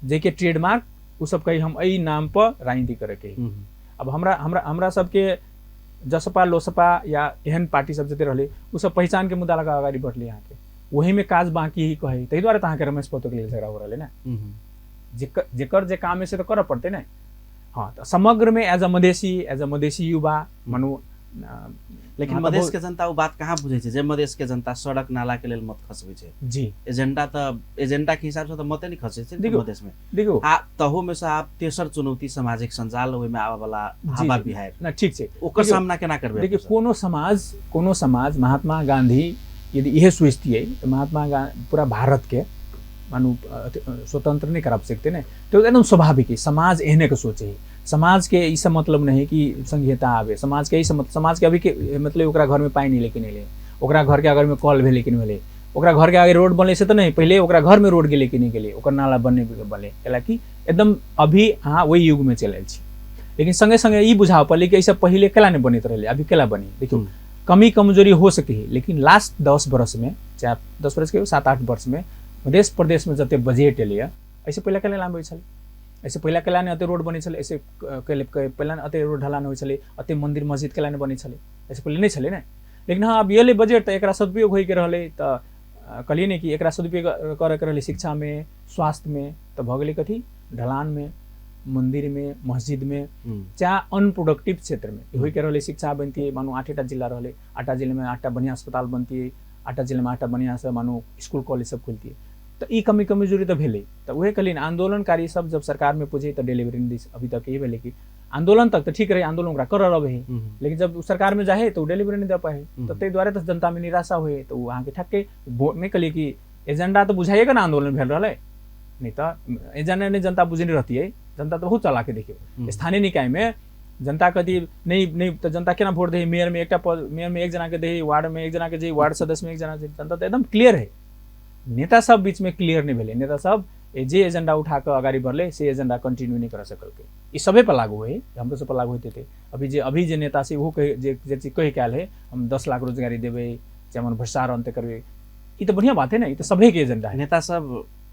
जाहिके ट्रेडमार्क ओ सब कही हम एहि नाम पर राजनीति करैके है। अब हमरा हमरा हमरा सबके जसपा लोसपा या एहन पार्टी सब जते रहलै ओ सब पहिचान के मुद्दा लगा अगाडि बढ़लै अहाँके, ओहीमे काज बाँकी ही कहै, ताहि दुआरे तऽ अहाँके रमेश महतोके लेल झगड़ा हो रहलै ने। जेकर जे काम है से तऽ करऽ पड़तै ने। हाँ, तऽ समग्रमे as a Madhesi, as a Madhesi युवा मानू लेकिन अहाँ तऽ मधेश बहुत के जनता ओ बात कहाँ बुझै छै जे मधेश के जनता सड़क नाला के लेल मत खसबै छै। जी। एजेंडा तऽ एजेंडा के हिसाब से तऽ मते नहि खसै छै देखियौ, मधेश में। देखियौ। आ तहु में से आब तेसर चुनौती सामाजिक संजाल, ओहिमे आबऽ वाला जी, हवा जी। बिहार, ना, ठीक छै। ओकर देखियौ, सामना केना करबै? देखियौ, अपने सब? कोनो समाज महात्मा गांधी यदि इहे सोचतियै तऽ महात्मा गांधी पूरा भारत के मानू स्वतंत्र नहि करा सकते ने। तो एकदम स्वाभाविक है, समाज एहने के सोचे है। समाज के ई सब मतलब नहीं है कि संघीयता आवे, समाज के ई सब समाज के अभी के मतलब ओकरा घर में पानि एलै कि नहि एलै, ओकरा घर के आगे में कल भेलै कि नहि भेलै, ओकरा घर के आगे रोड बनलै से तऽ नहि, पहिले ओकरा घर में रोड गेलै कि नहि गेलै, ओकर नाला बनने बनलै, कैलाकि एकदम अभी अहाँ ओहि युग में चलि आयल छी। लेकिन संगे संगे ई बुझाबऽ पड़लै कि एहिसँ पहिले केला नहि बनैत रहलै, अभी केला बनी। देखियौ, कमी कमजोरी हो सकै है, लेकिन लास्ट 10 वर्ष में, चाहे 10 वर्ष के 7-8 वर्ष में मधेश प्रदेश में जते बजट एलैया, एहिसँ पहिले केला आबै छलै, एहिसँ पहिले केला नहि एते रोड बनै छलै, एहिसँ पहिले नहि एते रोड ढलान होइ छलै, एते मन्दिर मस्जिद केला नहि बनै छलै, एहिसँ पहिले नहि छलै ने। लेकिन हँ, आब एलै बजट तऽ एकरा सदुपयोग होइके रहलै, तऽ कहलियै ने कि एकरा सदुपयोग करैके रहलै शिक्षामे, स्वास्थ्यमे, तऽ भऽ गेलै कथी ढलानमे, मन्दिरमे, मस्जिदमे, चाहे अनप्रोडक्टिव क्षेत्रमे होइके रहलै। शिक्षा बनतियै, मानू 8टा जिला रहलै, 8टा जिलामे 8टा बढ़िआँ अस्पताल बनतियै, 8टा जिलामे 8टा बढ़िआँसँ मानू स्कूल कॉलेज सब खुलतियै, तऽ ई कमी कमजोरी तऽ भेलै। तऽ उहे कहलियै ने, आंदोलनकारी सब जब सरकारमे पुजै तऽ डिलीवरी नहि दै। अभी तक ई भेलै कि आंदोलन तक तऽ ठीक रहै, आंदोलन ओकरा करऽ रहै, लेकिन जब सरकारमे जाइ तऽ ओ डिलीवरी नहि दऽ पाइ, तऽ ताहि दुआरे तऽ जनतामे निराशा होइ, तऽ ओ अहाँके ठक्के नहि कहलियै कि एजेंडा तऽ बुझाइए ने आंदोलन भेल रहलै, नहि तऽ एजेंडा नहि जनता बुझने रहतियै। जनता तऽ बहुत चलाके देखियौ, स्थानीय निकायमे जनता कथी नहि नहि तऽ जनता केना वोट दै, मेयरमे एकटा पद, मेयरमे एक जनाके दै, वार्डमे एक जनाके दै, वार्ड सदस्यमे एक जना दै, जनता तऽ एकदम क्लियर है। नेता सब बीचमे क्लियर नहि भेलै, नेता सब जे एजेंडा उठा कऽ अगाडि बढ़लै से एजेंडा कंटिन्यू नहि कऽ सकलकै। ई सभे पर लागू है, हमरो सब पर लागू होइत हेतै। अभी जे नेता छै ओहो कहि जे चीज कहि कऽ आयल है, हम 10 लाख रोजगारी देबै, चाहे हम भ्रष्टाचार अन्त्य करबै, ई तऽ बढ़िआँ बात है ने, ई तऽ सभेके एजेंडा है। नेता सब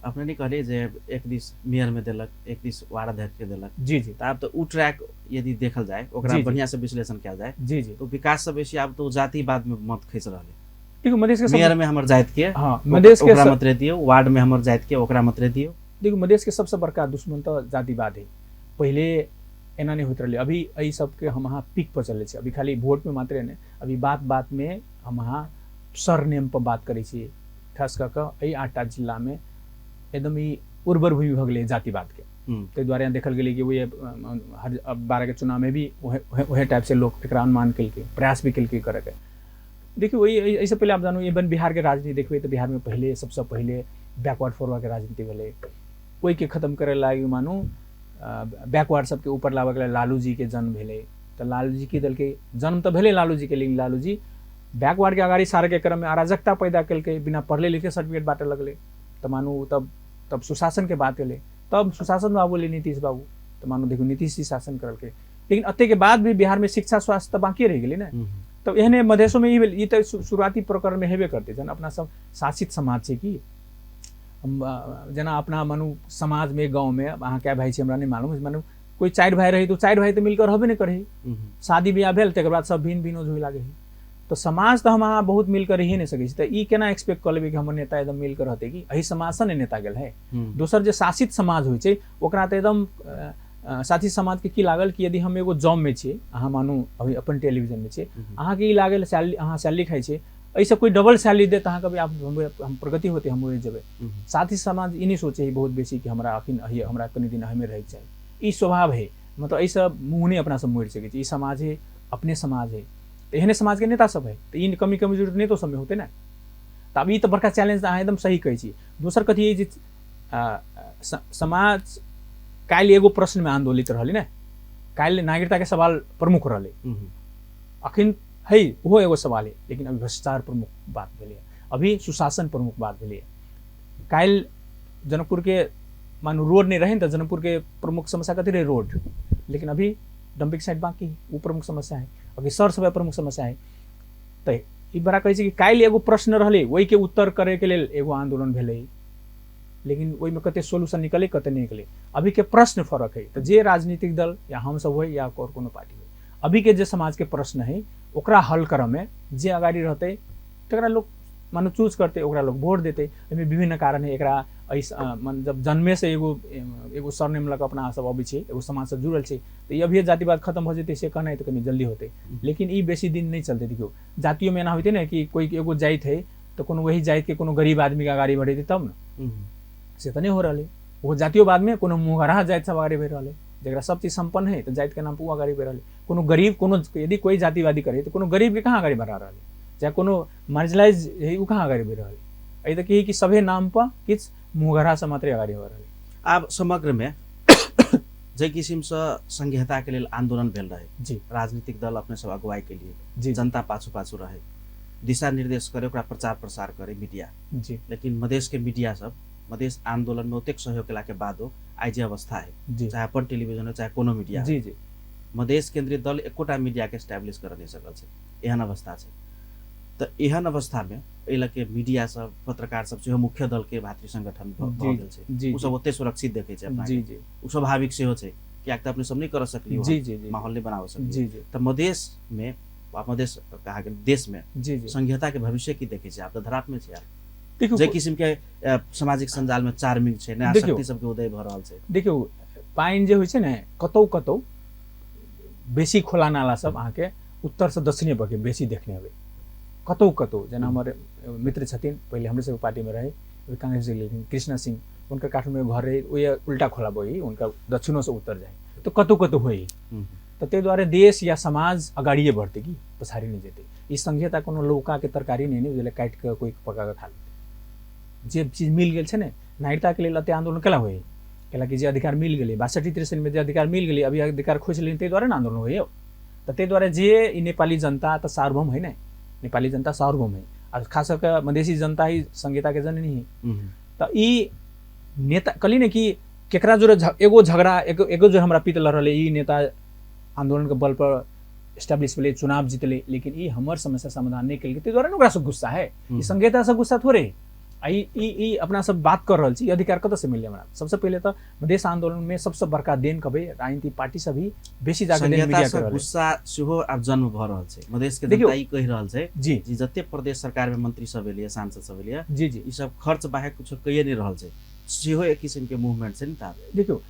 अपने नहि कहलियै जे एक दिस मेयर में देलक, एक दिस वार्ड अध्यक्ष के देलक। जी, जी। तऽ आब तऽ उ ट्रैक यदि देखल जाय, ओकरा जी, जी। बढ़िया से विश्लेषण कयल जाय, जी, जी। तो विकास से बेसी आब तो जातिवाद में मत खसि रहल है। देखियौ, मधेश के सब मेयर में हमर जाति के, हाँ, मधेश के ओकरा मत रे दियौ, वार्ड में हमर जाति के ओकरा मत रे दियौ। देखियौ, मधेश के सबसे बड़का दुश्मन तऽ जातिवाद है। पहिले एना नहि होइत रहलै, अभी एहि सबके हम अहाँ पीक पर चलै छी। अभी खाली वोट में मात्रे नहि, अभी बात बात में हम अहाँ सरनेम पर बात करै छी। खास कऽ कऽ एहि 8टा जिलामे एकदम ई उर्वर भूमि भऽ गेलै जातिवादके। ताहि दुआरे यहाँ देखल गेलै कि वही हर 12 के चुनावमे भी उहे टाइपसँ लोक एकरा अनुमान केलकै, प्रयास भी केलकै करैके। देखियौ, एहिसँ पहिले आप जानू, इवन बिहारके राजनीति देखबै तऽ बिहारमे पहिले सबसँ पहिले बैकवर्ड फॉरवर्डके राजनीति भेलै। ओहिके खत्म करै लागि मानू बैकवर्ड सबके ऊपर लाबऽके लेल लालू जीके जन्म भेलै। तऽ लालू जी की देलकै, जन्म तऽ भेलै लालू जीके, लेकिन लालू जी बैकवर्डके अगाडि सारके क्रममे अराजकता पैदा केलकै, बिना पढ़ले लिखे सर्टिफिकेट बाँटऽ लगलै। तऽ मानू तब सुशासनके बात एलै, तब सुशासन बाबू एलै नीतीश बाबू, तऽ मानू देखू नीतीश जी शासन करलकै। लेकिन एतेके बाद भी बिहारमे शिक्षा स्वास्थ्य तऽ बाँकी रहि गेलै ने। तऽ एहने मधेशोमे ई भेल, ई तऽ शुरुआती प्रकरणमे हेबे करतै। जहन अपना सब शासित समाज छै कि हम, जेना अपना मानू समाजमे गाँवमे अहाँ कए भाइ छी हमरा नहि मालूम, मानू कोइ 4 भाइ रहै तऽ 4 भाइ तऽ मिलकर रहबे नहि करै, शादी बियाह भेल तकर बाद सब भिन्न भिन्न होय लागै है। तऽ समाज तऽ हम अहाँ बहुत मिलकर रहिए नहि सकै छी, तऽ ई केना एक्सपेक्ट कऽ लेबै कि हमर नेता एकदम मिलकर रहतै कि एहि समाजसँ ने नेता गेल है। दोसर जे शासित समाज होइ छै ओकरा तऽ एकदम शासित समाजके की लागल कि यदि हम एगो जॉबमे छियै, अहाँ मानू अभी अपन टेलीविजनमे छियै, अहाँके ई लागल सैलरी, अहाँ सैलरी खाइ छियै, एहिसँ कोइ डबल सैलरी दे तऽ अहाँके भी हम प्रगति होतै, हम ओहि जेबै। साथ ही समाज ई नहि सोचै है बहुत बेसी कि हमरा अखन हमरा कनि दिन हमे रहैके चाही, ई स्वभाव है। मतलब एहिसँ मुँह नहि अपना सब मोड़ि सकै छी। ई समाज है, अपने समाज है, तऽ एहने समाजके नेता सब है, तऽ ई कमी कमजोरी नेतो सबमे होतै ने। तऽ आब ई तऽ बड़का चैलेंज अहाँ एकदम सही कहै छी। दोसर कथी है जे समाज काल्हि एगो प्रश्नमे आन्दोलित रहलै ने, काल्हि नागरिकताके सवाल प्रमुख रहलै, अखन है ओहो एगो सवाल है, लेकिन अभी भ्रष्टाचार प्रमुख बात भेलै, अभी सुशासन प्रमुख बात भेलै। काल्हि जनकपुरके मानू रोड नहीं रहे तऽ जनकपुरके प्रमुख समस्या कथी रहे? रोड। लेकिन अभी डम्पिंग साइट बाकी है, वो प्रमुख समस्या है। अभी सर सफाइ प्रमुख समस्या है। तऽ ई बड़ा कहै छै कि काल्हि एगो प्रश्न रहलै, ओहिके उत्तर करैके लेल एगो आन्दोलन भेलै, लेकिन ओहिमे कते सोल्यूशन निकलै कते नहि निकलै, अभीके प्रश्न फरक है। तऽ जे राजनीतिक दल या हमसब होइ या और कोनो पार्टी होइ, अभीके जे समाजके प्रश्न है ओकरा हल करऽमे जे अगाडि रहतै तकरा लोक मानू चूज करतै, ओकरा लोक वोट देतै। एहिमे विभिन्न कारण है। एकरा एहि जब जन्मेसँ एगो एगो सरनेम लऽ कऽ अपना सब अबै छै, एगो समाजसँ जुड़ल छै, तऽ ई अभिये जातिवाद खतम भऽ जेतै से कहनाइ तऽ कनि जल्दी होतै, लेकिन ई बेसी दिन नहि चलतै। देखियौ जातियोमे एना होइतै ने कि कोइ एगो जाति है तऽ कोनो वही जातिके कोनो गरीब आदमीके अगाडि बढ़ेतै तब ने, से तऽ नहि हो रहल है। ओहो जातियोवादमे कोनो मुँहगरहा जाति सब अगाडि बढ़ि रहल है, जकरा सब चीज सम्पन्न है तऽ जातिके नाम पर ओ अगाडि बढ़ि रहल है। कोनो गरीब कोनो यदि कोइ जातिवादी करे तऽ कोनो गरीबके कहाँ अगाडि बढ़ा रहल है, चाहे कोनो मार्जिनलाइज है ओ कहाँ अगाडि बढ़ि रहल है। एहि तऽ की कि सभे नाम पर किछु मुँहगरहा मात्रै अगाडि बढ़ि रहल है। आब समग्रमे जाहि किसिमसँ संघीयताके लेल आन्दोलन भेल रहे जी, राजनीतिक दल अपने सब अगुवाई के लिए जी, जनता पाछू पाछू रहे, दिशा निर्देश करे, ओकरा प्रचार प्रसार करे मीडिया जी, लेकिन मधेश के मीडिया सब मधेश आन्दोलन में ओतेक सहयोग केला के बादो आइ जे अवस्था है जी, चाहे अपन टेलीविजन हो चाहे कोनो मीडिया जी, जी, मधेश केंद्रित दल एकोटा मीडिया के एस्टैब्लिश कर नहीं सकल छै, एहन अवस्था छै। तऽ एहन अवस्था में एहि लऽ के मीडिया सब पत्रकार सब सेहो मुख्य दल के भातृ संगठन भऽ गेल छै, जी, ओ सब ओते सुरक्षित देखै छै अपना जी, के। जी, ओ स्वाभाविक सेहो छै, कियाक तऽ अपने सब नहि कर सकलियै, जी, जी, जी, माहौल नहि बनाबऽ सकलियै। जी, जी, तऽ मधेश में मधेश कहा गेल देश में जी, जी, संघीयता के भविष्य की देखै छै? आब तऽ धराप में छै यार। देखियौ जे किसिम के सामाजिक सञ्जाल में चार्मिंग छै, नया शक्ति सबके उदय भऽ रहल छै। देखियौ पानि जे होइ छै ने कतौ कतौ बेसी खोला नाला सब अहाँके उत्तरसँ दक्षिणे बगे बेसी देखने हेबै कतौ कतौ। जेना हमर मित्र छथिन, पहिले हमरे सबके पार्टीमे रहे, कांग्रेस लेकिन कृष्णा सिंह, हुनकर काठमाडौँमे घर रहे, ओहि उल्टा खोला बही, हुनका दक्षिणोसँ उत्तर जाइ, तऽ कतौ कतौ होइ। तऽ ताहि दुआरे देश या समाज अगाडिए बढ़तै कि पछाडि नहि जेतै। ई संघीयता कोनो लौकाके तरकारी नहि ने, काटि कऽ कोइ पका कऽ खा लेतै। जे चीज मिल गेल छै ने, नागरिकताके लेल एते आन्दोलन केला होइ, कैलाकि जे अधिकार मिल गेलै 62-63 मे जे अधिकार मिल गेलै, अभी अधिकार खोसि लेने ताहि दुआरे ने आन्दोलन होइए। तऽ ताहि दुआरे जे ई नेपाली जनता तऽ सार्वभौम है ने, नेपाली जनता सार्वभौम है, आ खास कऽ के मधेसी जनता ही संहिताके जननी है। तऽ ई नेता कहली ने कि केकरा जोरे एगो झगड़ा एगो जो हमरा पीत लड़ रहलै, ई नेता आन्दोलनके बल पर एस्टेब्लिश भेलै, चुनाव जीतलै, लेकिन ई हमर समस्या समाधान नहि केलकै, ताहि दुआरे ने ओकरासँ गुस्सा है। ई संहितासँ गुस्सा थोड़े। आ ई अपना सब बात कर रहल छी, अधिकार कतऽसँ मिललै हमरा? सबसँ पहिले तऽ मधेश आन्दोलनमे सबसँ बड़का देन कहबै राजनीतिक पार्टी सब ही बेसी जाके देन मीडिया के रहलै। गुस्सा सेहो आब जन्म भऽ रहल छै। मधेश के जनता ई कहि रहल छै जी, जी जते प्रदेश सरकार में मंत्री सब एलियै, सांसद सब एलियै, जी, जी, ई सब खर्च बाहेक कुछो कहिए नहि रहल छै, सेहो एक किसिम के मूवमेंट छै ने। ताब देखियौ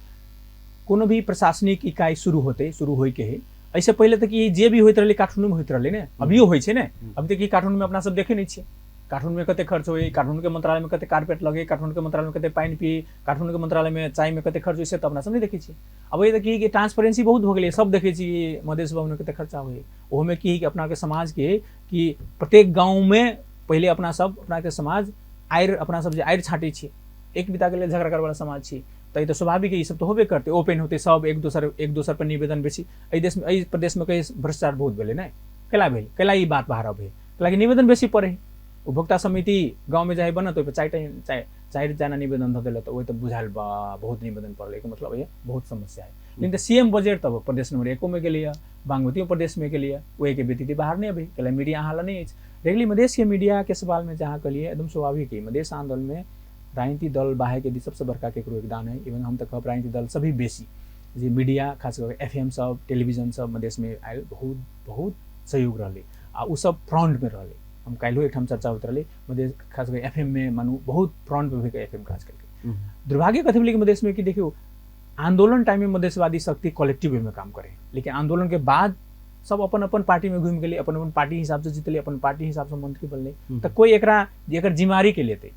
कोनो भी प्रशासनिक इकाई शुरू होतै, शुरू होइके है, एहिसँ पहिले तऽ कि जे भी होइत रहलै काठमाडौँमे होइत रहलै ने, अभियो होइ छै ने। अभी तऽ कि काठमाडौँमे अपना सब देखै नहि छियै, काठमाडौँमे कते खर्च होइ, काठमाडौँके मन्त्रालयमे कते कारपेट लगे, काठमाडौँके मन्त्रालयमे कते पानि पिए, काठमाडौँके मन्त्रालयमे चायमे कते खर्च होइ, से तऽ अपना सब नहि देखै छियै। अब एहि तऽ की कि ट्रांसपेरेंसी बहुत भऽ गेलै, सब देखै छी कि मधेश भवनमे कते खर्चा होइ। ओहोमे की कि अपनाके समाजके कि प्रत्येक गाँवमे पहिले अपना सब अपनाके समाज आरि, अपना सब जे आरि छाँटै छियै, एक बिताके लेल झगड़ा करैवला समाज छी, तऽ ई तऽ स्वाभाविक ई सब तऽ होबे करतै। ओपन होतै सब, एक दोसर पर निवेदन बेसी। एहि देशमे एहि प्रदेशमे कहीं भ्रष्टाचार बहुत भेलै ने, कैला भेल, कैला ई बात बाहर अबै, कैलाकि निवेदन बेसी पड़ै। उपभोक्ता समिति गाँवमे जाइ बनत, ओहिपर चारि जना निवेदन धऽ देलक तऽ ओहि तऽ बुझायल बा बहुत निवेदन पड़लै, एकर मतलब ये बहुत समस्या है। लेकिन तऽ सीएम बजट तब प्रदेश नंबर 1 मे गेलैए, बागमतियो प्रदेशमे गेलैए, ओहिके व्यतीत बाहर नहि अबै, कैला मीडिया अहाँ लग नहि अछि। रेगुलर मधेशके मीडियाके सवालमे जहाँ कहलियै एकदम स्वाभाविक है, मधेश आन्दोलनमे राजनीतिक दल बाहेक यदि सबसँ बड़का केकरो योगदान है, इवन हम तऽ कहब राजनीतिक दल सभी बेसी जे मीडिया खास कऽ FM सब टेलीविजन सब मधेशमे आयल बहुत बहुत सहयोग रहलै आ ओ सब फ्रंटमे रहलै। हम काल्हिओ एकठाम चर्चा होइत रहलै मधेश खास कऽ FM मे मानू बहुत फ्रंटमे भऽ कऽ FM काज केलकै। दुर्भाग्य कथी भेलै कि मधेशमे कि देखियौ आन्दोलन टाइममे मधेशवादी शक्ति कलेक्टिव वे में काम करे, लेकिन आन्दोलन के बाद सब अपन अपन पार्टीमे घुमि गेलै, अपन अपन पार्टी हिसाबसँ जीतलै, अपन पार्टी हिसाबसँ मंत्री बनलै। तऽ कोइ एकरा एकर जिम्मेवारी के लेतै?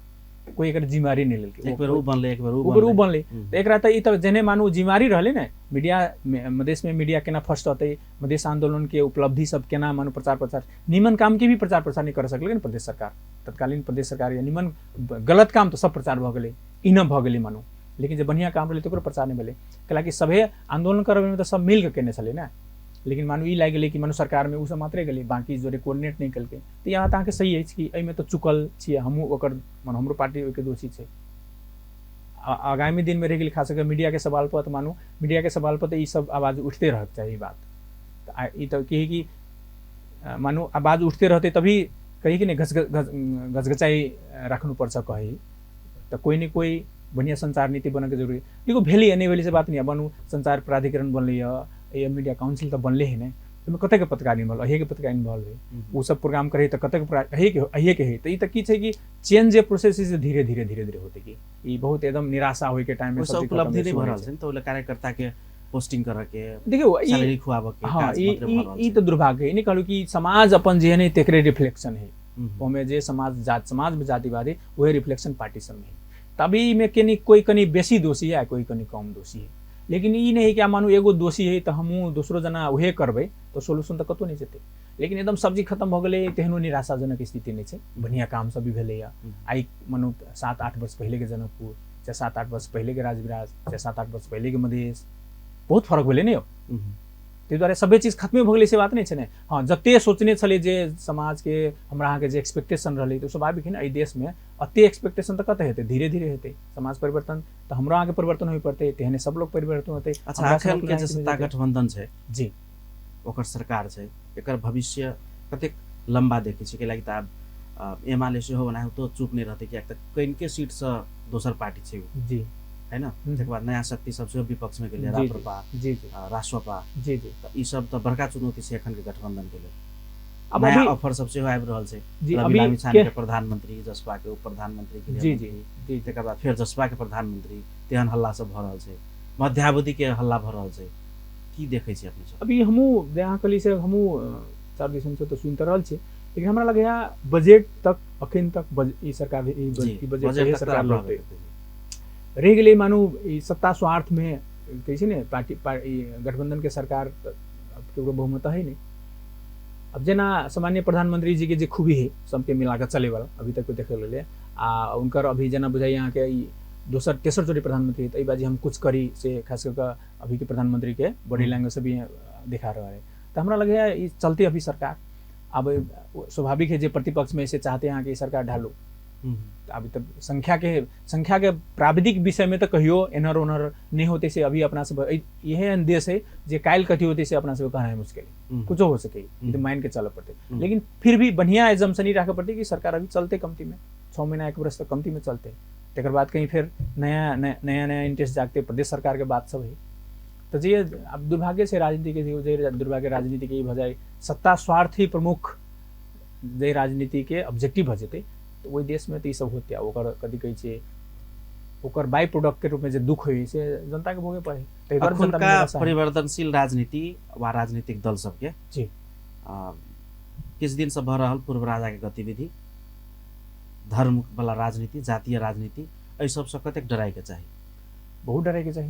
कोइ एकर जिम्मेवारी नहि लेलकै। एक बेर उ बनलै, एक बेर उ बनलै, बनलै। तऽ एकरा तऽ ई तऽ जेने मानू जिम्मेवारी रहलै ने। मीडिया मधेशमे मीडिया केना फर्स्ट अतै, मधेश आंदोलनके उपलब्धि सब केना मानू प्रचार प्रसार, निमन कामके भी प्रचार प्रसार नहि कर सकलै ने प्रदेश सरकार, तत्कालीन प्रदेश सरकार। या निमन गलत काम तऽ सब प्रचार भऽ गेलै, इनफ भऽ गेलै मानू, लेकिन जे बढ़िआँ काम रहलै तकरो प्रचार नहि भेलै। कैलाकि सभे आंदोलन करबैमे तऽ सब मिलके केने छलै ने, लेकिन मानू ई लागि गेलै कि मानू सरकारमे ओ सब मात्रे गेलै, बाँकी जोरे कोऑर्डिनेट नहि केलकै। तऽ यहाँ तऽ अहाँके सही अछि कि एहिमे तऽ चुकल छियै हमहूँ, ओकर मानू हमरो पार्टी ओहिके दोषी छै। आगामी दिनमे रहि गेल खास कऽ मीडियाके सवाल पर, तऽ मानू मीडियाके सवाल पर तऽ ई सब आवाज उठते रहक चाही। बात तऽ ई तऽ की कि मानू आवाज उठते रहतै तभी कही कि नहि घचघचाइ राख्नुपर्छ कही तऽ कोइ न कोइ बढ़िआँ संचार नीति बनैके जरूरी। देखो भेलै या नहि भेलै से बात नहीं, बनू संचार प्राधिकरण बनलै या मीडिया काउंसिल तऽ बनले है ने, ओहिमे कतेक पत्रकार इन्वॉल्व, अहिएके पत्रकार इन्वॉल्व है, ओ सब प्रोग्राम करे तऽ कतेक अहिएके है। तऽ ई तऽ की छै कि चेंज जे प्रोसेस है से धीरे धीरे धीरे धीरे होते कि ई बहुत एकदम निराशा होय के टाइम में सब उपलब्धि नहीं भरल छै। तऽ ओले कार्यकर्ता के पोस्टिंग करऽ के, देखियौ सैलरी खुआबऽ के, हाँ, ई तऽ दुर्भाग्य है। नहीं कहलू कि समाज अपन जे है नहीं तेकरे रिफ्लेक्शन है, ओमे जे समाज जात समाज में जातिवाद है वही रिफ्लेक्शन पार्टी सब में है। तभी में कनी कोई कनी बेसी दोषी है, कोई कनी कम दोषी है, लेकिन ई नहीं कि मानू एगो दोषी है तो हमहूँ दोसरो जना उहे करबै तऽ सोल्यूशन तऽ कतहु नहि जेतै। लेकिन एकदम सब्जी खत्म भऽ गेलै तेहनो निराशाजनक स्थिति नहि छै, बढ़िआँ काम सब भी भेलैए। आइ मानू 7-8 वर्ष पहिलेके जनकपुर, चाहे 7-8 वर्ष पहिलेके राजविराज, चाहे 7-8 वर्ष पहिलेके मधेश, बहुत फरक भेलै ने यौ। ताहि दुआरे सभे चीज खत्मे भऽ गेलै से बात नहि छै ने। हाँ, जते सोचने छलै जे समाजके हमरा अहाँके जे एक्सपेक्टेशन रहलै तऽ स्वाभाविक है ने, एहि देशमे एते एक्सपेक्टेशन तऽ कतऽ हेतै, धीरे धीरे हेतै समाज परिवर्तन। तऽ हमरो अहाँके परिवर्तन होय पड़तै, तेहने सब लोग परिवर्तन होतै। अच्छा, अखन के जे सत्ता गठबंधन छै जी, ओकर सरकार छै, एकर भविष्य कतेक लम्बा देखै छै? कैलाकि तऽ आब एमाले सेहो ओनाहितो चुप नहि रहतै, किएक तऽ कनिके सीटसँ दोसर पार्टी छै जी, है ना। तकर बाद नया शक्ति सब सेहो विपक्ष में गेलै, राप्रपा जी, रास्वपा जी जी, तऽ ई सब तऽ बड़का चुनौती छै एखन के गठबंधन के लेल। अब नया ऑफर सब सेहो आबि रहल छै, रवि लामिछाने के प्रधानमंत्री, जसपा के उप प्रधानमंत्री के जी जी जी, तकर बाद फेर जसपा के प्रधानमंत्री, तेहन हल्ला सब भऽ रहल छै, मध्यावधि के हल्ला भऽ रहल छै। की देखै छी अपने सब? अभी हमहूँ जे अहाँ कहली से हमहूँ चार दिसन से तऽ सुनि तऽ रहल छी, लेकिन हमरा लगैया बजट तक अखन तक ई सरकार ई बजट सरकार लौटतै रहि गेलै। मानू ई सत्ता स्वार्थमे कहै छै ने पार्टी गठबंधन के सरकार केकरो बहुमत है नहीं। अब जेना सामान्य प्रधानमंत्री जी के जे खूबी है सबके मिलाकर चले वाला अभी तक देखे ले, आ उनकर अभी जेना बुझाइए अहाँके ई दोसर तेसर चोटी प्रधानमंत्री तऽ एहि बाजी हम कुछ करी से खास कऽ अभी के प्रधानमंत्री के बॉडी लैंग्वेज से भी दिखा रहा है। तऽ हमरा लगैया ई चलते अभी सरकार। अब स्वाभाविक है जे प्रतिपक्ष में से चाहते हैं कि सरकार ढालू, अभी तक संख्या के प्राविधिक विषय में तो कहियो एनहर ओनहर नहीं होते से अभी अपना सब यह देश है जे काल्हि कथी होते से अपना सब कहना मुश्किल है, कुछो हो सके तो मान के चलऽ पड़ते। लेकिन फिर भी बढ़िया एजम्पशन ही रखे पड़ते कि सरकार अभी चलते कमती में 6 महीना 1 वर्ष तक कमती में चलते, तकर बाद कहीं फिर नया नया नया इंटरेस्ट जागते प्रदेश सरकार के बात सब है। तो जे अब दुर्भाग्य से राजनीति के जे दुर्भाग्य राजनीति के भऽ जाए सत्ता स्वार्थ ही प्रमुख जे राजनीति के ऑब्जेक्टिव भऽ जेतै तऽ ओहि देशमे तऽ ई सब होतै। ओकर कथी कहै छै ओकर बाई प्रोडक्ट के रूपमे जे दुख होइ से जनताके भोगे पड़े। ताहि दुआरे अखुनका परिवर्तनशील राजनीति वा राजनीतिक दल सबके जी किछु दिनसँ भऽ रहल पूर्व राजाके गतिविधि, धर्म वाला राजनीति, जातीय राजनीति, एहि सबसँ कतेक डराइके चाही? बहुत डराइके चाही।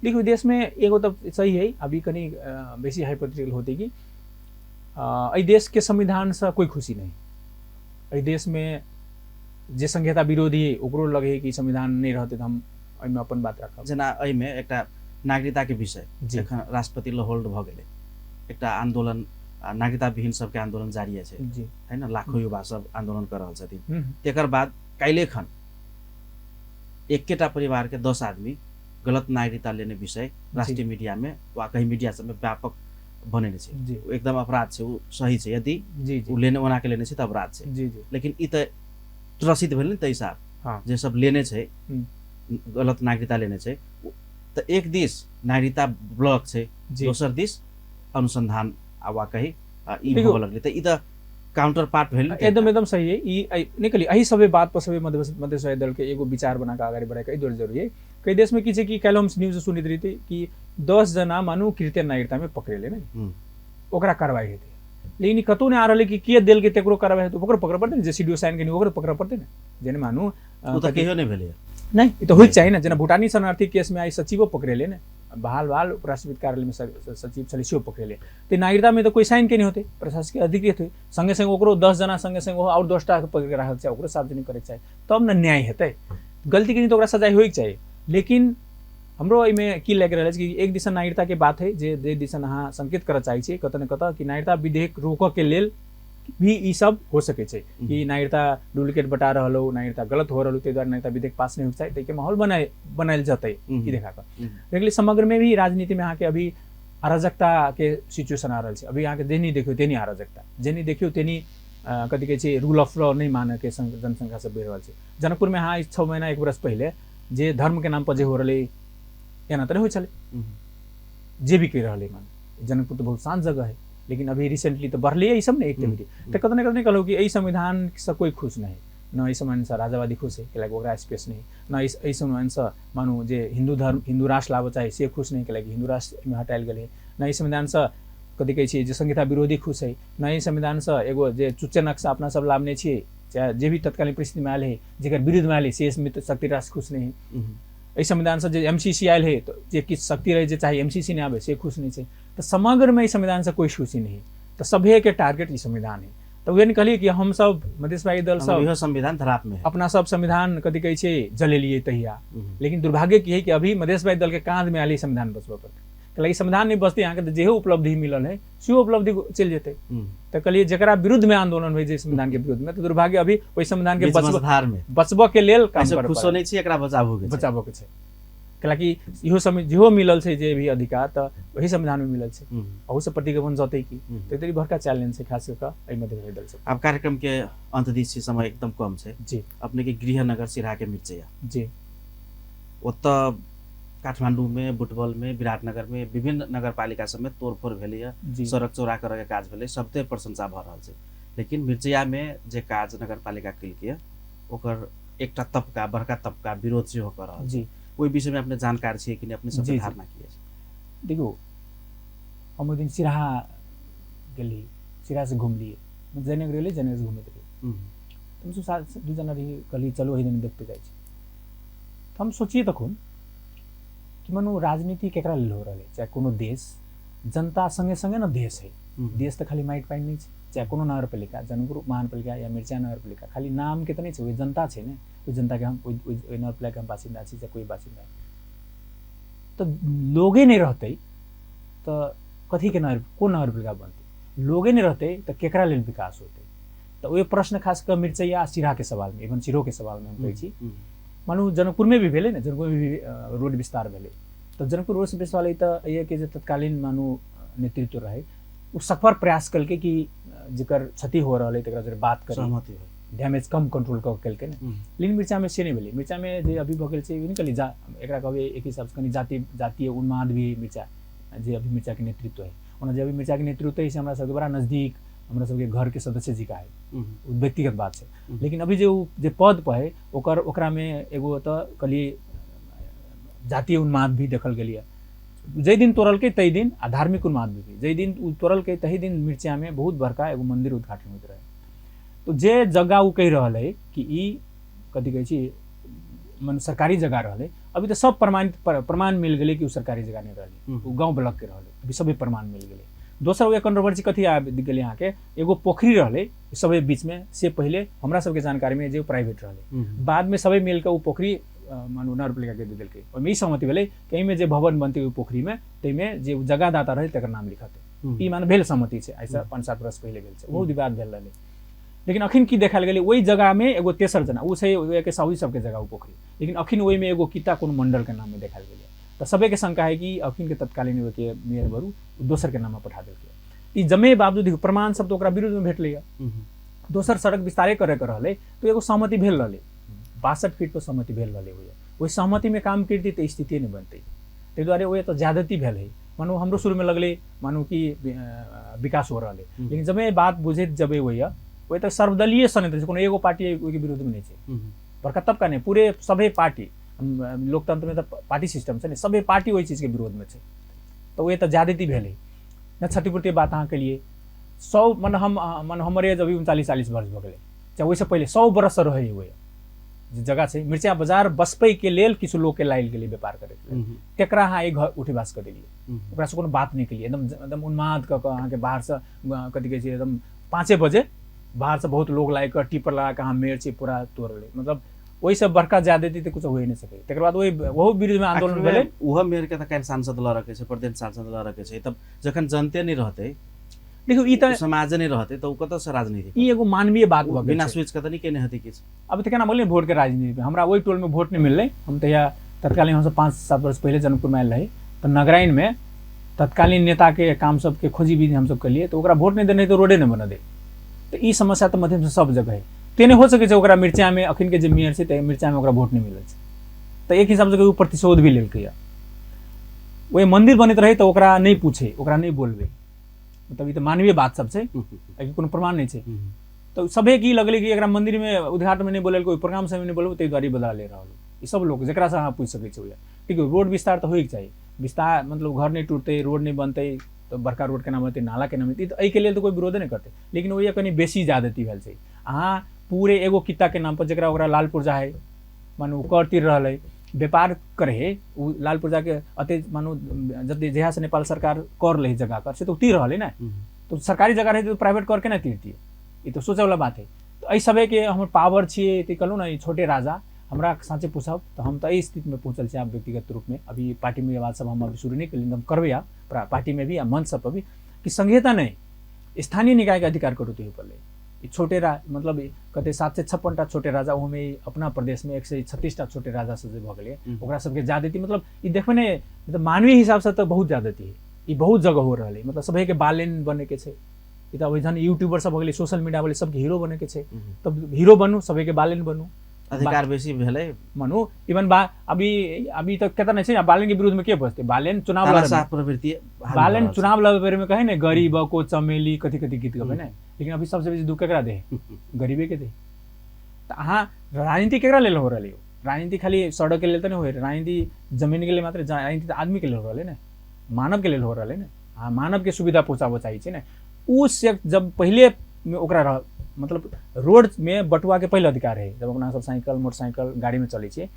देखियौ देशमे एगो तऽ सही है, अभी कनि बेसी हाइपोथेटिकल होतै कि एहि देशके संविधानसँ कोइ खुशी नहीं, एहि देशमे जे संहिता विरोधी है ओकरो लगे है कि संविधान नहीं रहते तऽ हम एहिमे अपन बात राखब। जेना एहिमे एकटा नागरिकताके विषय एखन राष्ट्रपति ल होल्ड भऽ गेलै, एकटा आंदोलन नागरिकता विहीन सबके आंदोलन जारी छै जी, है ना, लाखों युवा सब आंदोलन कर रहल छथिन। तकर बाद काल्हिखन एकेटा परिवार के 10 आदमी गलत नागरिकता लेने विषय राष्ट्रीय मीडिया में वा कहीं मीडिया सबमे व्यापक बनेने छै, एकदम अपराध छै, ओ सही छै, यदि ओ लेने ओना के लेने छै तऽ अपराध छै जी जी, लेकिन ई तऽ त्रसित भेल ने ताहि हिसाब, हाँ, जे सब लेने छै गलत नागरिकता लेने छै तऽ एक दिस नागरिकता ब्लॉक छै, दोसर दिस अनुसंधान आ वा कही ई भऽ लगलै, तऽ ई तऽ काउंटर पार्ट भेल। एकदम एकदम सही है। ई निकली एही सभी बात पर सभी मधेशवादी दल के एगो विचार बना के आगे बढ़ाए के एहि दुआरे जरूरी है। कई देश में की छै कि काल्हि हम न्यूज सुनैत रही कि 10 जना मानू कृत्य नागरिकता में पकड़ेले ने, ओकरा कार्रवाई हेतै। लेकिन कतहु नहि आ रहलै कि के देलकै तकरो कार्रवाई हेतै, ओकरो पकड़ऽ पड़तै ने, जे सी डी ओ साइन केने ओकरो पकड़ऽ पड़तै ने। जेना मानू ओ तऽ कहियो नहि भेलै। नहि, ई तऽ होइके चाही ने। जेना भूटानी शरणार्थी केसमे आइ सचिवो पकड़ेलै ने, बहाल बहाल उपराष्ट्रपति कार्यालयमे सचिव छलै सेहो पकड़ेलै। तऽ नागरिकतामे तऽ कोइ साइन के नहि होतै, प्रशासकीय अधिकृत होइ, सङ्गे सङ्ग ओकरो 10 जना सङ्गे सङ्ग ओहो आओर 10 टा पकड़ि कऽ राखक चाही, ओकरो सार्वजनिक करैके चाही, तब ने न्याय हेतै। गलती केनी तऽ ओकरा सजाय होइके चाही। लेकिन हमरो एहिमे की लागि रहल अछि कि एक दिसन नागरिकताके बात है, जे जे दिसन अहाँ संकेत करऽ चाहै छियै कतऽ ने कतऽ कि नागरिकता विधेयक रोकऽके लेल भी ई सब हो सकै छै कि नागरिकता डुप्लीकेट बटा रहल हो, नागरिकता गलत हो रहल हो, ताहि दुआरे नागरिकता विधेयक पास नहि होइके चाही, ताहिके माहौल बनायल जेतै ई देखा कऽ। लेकिन समग्रमे भी राजनीतिमे अहाँके अभी अराजकताके सिचुएशन आ रहल छै। अभी अहाँके जेनी देखियौ तेनी अराजकता, जेनी देखियौ तेनी कथी कहै छै रूल ऑफ लॉ नहि मानऽके जनसंख्या सब बढ़ि रहल छै। जनकपुरमे अहाँ 6 महीना 1 बरस पहिले जे धर्मके नाम पर जे हो रहलै एना तऽ नहि होइ छलै, जे भी कहि रहलै मान जनकपुर तऽ बहुत शान्त जगह है, लेकिन अभी रिसेंटली तऽ बढ़लै ई सब ने एक्टिविटी। तऽ कतौ ने कतौ कहलहुँ कि एहि संविधानसँ कोइ खुश नहि, न एहि संविधानसँ राजावादी खुश है कैलाकि ओकरा स्पेस नहीं, न एहि संविधानसँ मानू जे हिन्दू धर्म हिन्दू राष्ट्र लाबऽ चाही से खुश नहीं कैलाकि हिन्दू राष्ट्रमे हटायल गेल है, न एहि संविधानसँ कथी कहै छै जे संहिता विरोधी खुश है, न एहि संविधानसँ एगो जे चुच्चे नक्शा अपना सब लाबने छियै चाहे जे भी तत्कालीन परिस्थितिमे आयल है जकर विरुद्धमे आयल है से मित्र शक्ति राष्ट्र खुश नहीं है। एहि संविधानसँ जे MCC आयल है तऽ जे किछु शक्ति रहै जे चाहे MCC नहि आबै से खुश नहि छै। तऽ समग्रमे एहि संविधानसँ कोइ खुशी नहीं, तऽ सभेके टारगेट ई संविधान है। तऽ उएह ने कहलियै कि हमसब मधेशवादी दल सब इहो संविधान धराप में है, अपना सब संविधान कथी कहै छै जलेलियै तहिया। लेकिन दुर्भाग्य की है कि अभी मधेशवादी दल के कांध में आयल ई संविधान बचबऽ पड़तै, कैलाकि संविधान नहि बचतै अहाँके तऽ जेहो उपलब्धि मिलल है सेहो उपलब्धि चलि जेतै। तऽ कहलियै जकरा विरुद्धमे आंदोलन होइ छै संविधान के विरुद्धमे, तऽ दुर्भाग्य अभी ओहि संविधान के बचबऽ के लेल काम करऽ खुशो नहि छी, एकरा बचाबो के बचाबऽ के छै, कैलाकि इहो समय जेहो मिलल छै जे भी अधिकार तऽ ओही संविधानमे मिलल छै, अहूसँ प्रतिगमन जतै कि तऽ ई बड़का चैलेंज छै खास कऽ कऽ एहि मधेशवादी दल सब। आब कार्यक्रम के अंत दिस छी, समय एकदम कम छै जी। अपने के गृहनगर सिरहा के मिर्चैया जी, ओतऽ काठमाडौँमे, बुटवलमे, विराटनगरमे विभिन्न नगरपालिका सबमे तोड़फोड़ भेलैए, सड़क चौड़ा करऽके काज भेलै, सबते प्रशंसा भऽ रहल छै। लेकिन मिर्चैयामे जे काज नगरपालिका केलकै ओकर एकटा तबका, बड़का तबका विरोध सेहो कऽ रहल जी। ओहि विषयमे अपने जानकार छियै कि नहि, अपने सबके धारणा की अछि? देखियौ, हम ओहि दिन सिरहा गेली, सिरहासँ घुमलियै, जयनगर गेलियै, जयनगरसँ घुमैत रहियै, हमसब साथ 2 जना रहियै, कहलियै चलू ओहि दिन देखते जाइ छी। तऽ हम सोचियै तखन कि मानू राजनीति केकरा लेल हो रहल है, चाहे कोनो देश जनता सङ्गे सङ्गे ने देश है, देश तऽ खाली माटि पानि नहि छै, चाहे कोनो नगरपालिका जनकपुर महानगरपालिका या मिर्चा नगरपालिका खाली नामके तऽ नहि छै, ओहि जनता छै ने, ओहि जनताके हम ओहि नगरपालिकाके हम बासिन्दा छी चाहे कोइ बासिन्दा है। तऽ लोगे नहि रहतै तऽ कथीके नगर, कोन नगरपालिका बनतै, लोगे नहि रहतै तऽ केकरा लेल विकास होतै। तऽ ओहि प्रश्न खास कऽ मिर्चैया आ सिरहाके सवालमे, इवन सिरहोके सवालमे हम कहै छी, मानू जनकपुरमे भी भेलै ने, जनकपुरमे भी रोड विस्तार भेलै, तऽ जनकपुर रोड विस्तार भेलै तऽ एहिके जे तत्कालीन मानू नेतृत्व रहै ओ सफर प्रयास केलकै कि जकर क्षति हो रहल है तकरा जरे बात करी, सहमति हो, डैमेज कम कंट्रोल कऽ केलकै ने। लेकिन मिर्चामे से नहि भेलै, मिर्चामे जे अभी भऽ गेल छै नहि कहली जा, एकरा कहबै एक हिसाबसँ कनि जातीय उन्माद भी मिर्चा जे अभी मिर्चाके नेतृत्व है, ओना जे अभी मिर्चाके नेतृत्व है से हमरा सबके बड़ा नजदीक, हमरा सबके घरके सदस्य जी का है, ओ व्यक्तिगत बात छै। लेकिन अभी जे ओ जे पद पर है ओकरामे एगो तऽ कहलियै जातीय उन्माद भी देखल गेलियै, जाहि दिन तोड़लकै ताहि दिन, आ धार्मिक उन्माद भी जाहि दिन ओ तोड़लकै ताहि दिन मिर्चामे बहुत बड़का एगो मन्दिर उद्घाटन होइत रहै। तो जे जगह ओ कहि रहल है कि ई कथी कहै छै माने सरकारी जगह रहलै, अभी तऽ सब प्रमाण मिल गेलै कि ओ सरकारी जगह नहि रहलै, ओ गाँव ब्लॉकके रहलै, अभी सभी प्रमाण मिल गेलै। दोसर वएह कंट्रोवर्सी कथी आबि गेलै अहाँके, एगो पोखरि रहलै सभे बीचमे, से पहिले हमरा सबके जानकारीमे जे प्राइवेट रहलै, बादमे सभे मिलकऽ ओ पोखरि मानू नगरपालिकाके दे देलकै। ओहिमे ई सहमति भेलै कि एहिमे जे भवन बनतै ओहि पोखरिमे ताहिमे जे जगहदाता रहै तकर नाम लिखतै, ई माने भेल सहमति छै, आइसँ 5-7 वर्ष पहिले भेल छै, बहुत विवाद भेल रहलै। लेकिन अखन की देखायल गेलै ओहि जगहमे एगो तेसर जना ओ छै ओहिके साहुजी सबके जगह ओ पोखरि, लेकिन अखन ओहिमे एगो किता कोनो मण्डलके नाममे देखायल गेलै। तऽ सभेके शंका है कि अखनके तत्कालीन ओहिके मेयर बरू दोसरके नाममे पठा देलकै। ई जमे बावजूद देखियौ प्रमाण सब तऽ ओकरा विरुद्धमे भेटलैए। दोसर सड़क विस्तारे करैके रहलै तऽ एगो सहमति भेल रहलै, 62 फीट पर सहमति भेल रहलै, ओहि सहमतिमे काम करतै तऽ स्थिति नहि बनतै, ताहि दुआरे ओहि तऽ ज्यादती भेल है। मानू हमरो शुरूमे लगलै मानू कि विकास हो रहलै, लेकिन जब बात बुझैत जबै ओहि तऽ सर्वदलीय संयंत्र छै, कोनो एगो पार्टी ओहिके विरुद्धमे नहि छै, बड़का तबका नहि, पूरे सभे पार्टी, लोकतंत्रमे तऽ पार्टी सिस्टम छै ने, सभे पार्टी ओहि चीजके विरोधमे छै, तऽ ओहि तऽ ज्यादती भेलै। न क्षतिपूर्ति बात अहाँ केलिए। 100 मन हम मन हमर एज अभी 39-40 वर्ष भऽ गेलै, चाहे ओहिसँ पहिले 100 बरससँ रहै ओहि जे जगह छै। मिर्चा बाजार बसबैके लेल किछु लोकके लायल गेलै व्यापार करैके लेल, तकरा अहाँ एक घर उठेबास कऽ देलियै, ओकरासँ कोनो बात नहि केलियै, एकदम एकदम उन्माद कऽ कऽ अहाँके बाहरसँ कथी कहै छै एकदम 5 बजे बाहरसँ बहुत लोग लागि कऽ टीपर लगा कऽ अहाँ मेयर छै पूरा तोड़लै। मतलब ओहिसँ बड़का ज्यादती तऽ कुछ होइ नहि सकै। तकर बाद ओहि ओहो विरुद्धमे आंदोलन भेलै। ओहो मेयर के तऽ काल्हि सांसद लऽ रखे छै, प्रदेश सांसद लऽ रखे छै, तब जखन जनते नहि रहतै, देखियौ ई तऽ समाज नहि रहतै तऽ ओ कतऽसँ राजनीति? ई एगो मानवीय बात भऽ गेल बिना स्विच के तऽ नहि केने हेतै किछु। अब तऽ केना बोललियै वोटके राजनीति, हमरा ओहि टोलमे वोट नहि मिललै। हम तहिया तत्कालीन हमसब 5-7 वर्ष पहिले जनकपुरमे आयल रही तऽ नगराइनमे तत्कालीन नेताके काम सबके खोजी भी हमसब केलियै तऽ ओकरा वोट नहि देने तऽ रोडे नहि बनऽ दे। तऽ ई समस्या तऽ मध्यमसँ सब जगह है, तेने हो सकै छै ओकरा मिर्चामे अखनके जे मेयर छै तऽ मिर्चामे ओकरा वोट नहि मिलल छै, तऽ एक हिसाबसँ ओ प्रतिशोध भी लेलकैए। ओहि मन्दिर बनैत रहै तऽ ओकरा नहि पूछे, ओकरा नहि बोलबै, मतलब ई तऽ मानवीय बात सब छै, एहिके कोनो प्रमाण नहि छै। तऽ सभे की लगलै कि एकरा मन्दिरमे उद्घाटनमे नहि बोलेलकै, ओहि प्रोग्राम सबमे नहि बोलबै, ताहि दुआरे बदला ले रहल ई सब लोक जकरासँ अहाँ पूछि सकै छियै। ठीक, रोड विस्तार तऽ होइके चाही, विस्तार मतलब घर नहि टूटतै, रोड नहि बनतै तऽ बड़का रोड केना बनतै, नाला केना बनतै, तऽ एहिके लेल तऽ कोइ विरोधे नहि करतै। लेकिन ओहि कनि बेसी ज्यादती भेल छै। अहाँ पूरे एगो कित्ताके नाम पर जकरा ओकरा लाल पुर्जा है, मानू कर तिर रहल है, व्यापार करे है, ओ लाल पुर्जाके अते मानू जते जहियासँ नेपाल सरकार कर लै जगह कर से तऽ ओ तिर रहल है ने, तऽ सरकारी जगह रहै तऽ प्राइवेट कर केना तिरतियै? ई तऽ सोचैवला बात है। तऽ एहि सबके हमर पावर छियै, तऽ कहलहुँ ने ई छोटे राजा। हमरा साँचे पूछब तऽ हम तऽ एहि स्थितिमे पहुँचल छी आब व्यक्तिगत रूपमे। अभी पार्टीमे बात सब हम अभी शुरू नहि केलियै, हम करबै आब पार्टीमे भी आ मंच सब पर भी कि संघीयता नहि, स्थानीय निकायके अधिकार कटौती होइ पड़लै। ई छोटे मतलब कते 756 टा छोटे राजा, ओहोमे अपना प्रदेशमे 136 टा छोटे राजा सब जे भऽ गेलै, ओकरा सबके ज्यादती मतलब ई देखबै ने, मतलब मानवीय हिसाबसँ तऽ बहुत ज्यादती है, ई बहुत जगह हो रहल है। मतलब सबके बालेन बनैके छै, ई तऽ अभी जहन यूट्यूबर सब भऽ गेलै, सोशल मीडिया वाले सबके हीरो बनैके छै, तब हीरो बनू, सबके बालेन बनू, अधिकार बेसी भेलै मानू। इवन बा अभी अभी तक केतना नहि छै बालेन के विरुद्ध में के बजतै? बालेन चुनाव प्रवृत्ति, बालेन चुनाव लड़े बेर में कहे ने गरीब को चमेली कथी कथी गीत गबै ने, लेकिन अभी सबसे बेसी दुख केकरा दे? गरीबे के दे। तऽ अहाँ राजनीति केकरा लेल हो रहल? राजनीति खाली सड़क के लेल तऽ नहि हो, राजनीति जमीन के लेल मात्र, राजनीति तऽ आदमी के लेल हो रहल है ने, मानव के लेल हो रहल है ने। अहाँ मानव के सुविधा पहुँचाबऽ चाहै छै ने। ओ से जब पहिले ओकरा रह मतलब रोड में बटुआ के पहले अधिकार है, जब अपना सब साइकिल मोटरसाइकिल गाड़ी में चलै छियै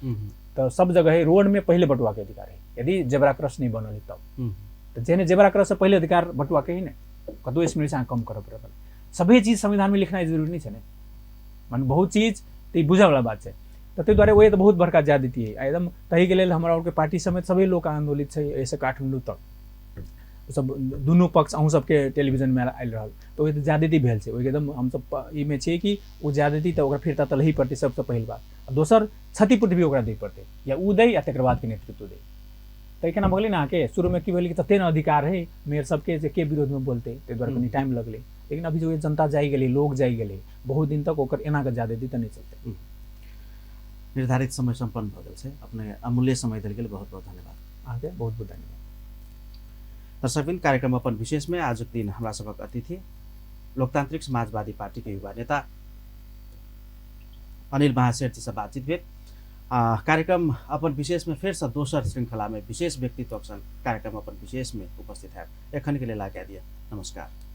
तऽ सब जगह है रोड में पहले बटुआ के अधिकार है, यदि जेबरा क्रॉस नहीं बनल है तब। तऽ जेहने जेबरा क्रॉस से पहले अधिकार बटुआ के ही ने, कतौ स्पीड से अहाँ कम करऽ पड़त। सभी चीज संविधान में लिखनाइ जरूरी नहीं छै ने, माने बहुत चीज तऽ ई बुझऽ वाला बात छै। तऽ ताहि दुआरे ओहि तऽ बहुत बड़का ज्यादती है एकदम। ताहिके लेल हमरा आरके पार्टी समेत सभी लोक आन्दोलित छै, एहिसँ काठमाण्डू तक सब दुनू पक्ष अहूँ सबके टेलीविजनमे आयल रहल, तऽ ओहि तऽ ज्यादती भेल छै। ओहिके एकदम हमसब ई छियै कि ओ ज्यादती तऽ ओकरा फिरता तऽ लही पड़तै सबसँ पहिल बात, आ दोसर क्षतिपूर्ति भी ओकरा दै पड़तै, या ओ दै या तकर बादके नेतृत्व दै। तऽ केना भऽ गेलै ने अहाँके शुरूमे की भेलै कि तते ने अधिकार है मेयर सबके जे के विरोधमे बोलतै, ताहि दुआरे कनि टाइम लगलै। लेकिन अभी जो जनता जाइ गेलै, लोग जाइ गेलै, बहुत दिन तक ओकर एना कऽ ज्यादती तऽ नहि चलतै। निर्धारित समय सम्पन्न भऽ गेल छै, अपने अमूल्य समय देल गेल, बहुत बहुत धन्यवाद अहाँके, बहुत बहुत धन्यवाद। दर्शकबिन, कार्यक्रम अपन विशेषमे आजुक दिन हमरा सभक अतिथि लोकतान्त्रिक समाजवादी पार्टीके युवा नेता अनिल महासेठजीसँ बातचीत भेल। कार्यक्रम अपन विशेषमे फेरसँ दोसर श्रृङ्खलामे विशेष व्यक्तित्वक संग कार्यक्रम अपन विशेषमे उपस्थित है। एखनके लेल आज्ञा दिअ, नमस्कार।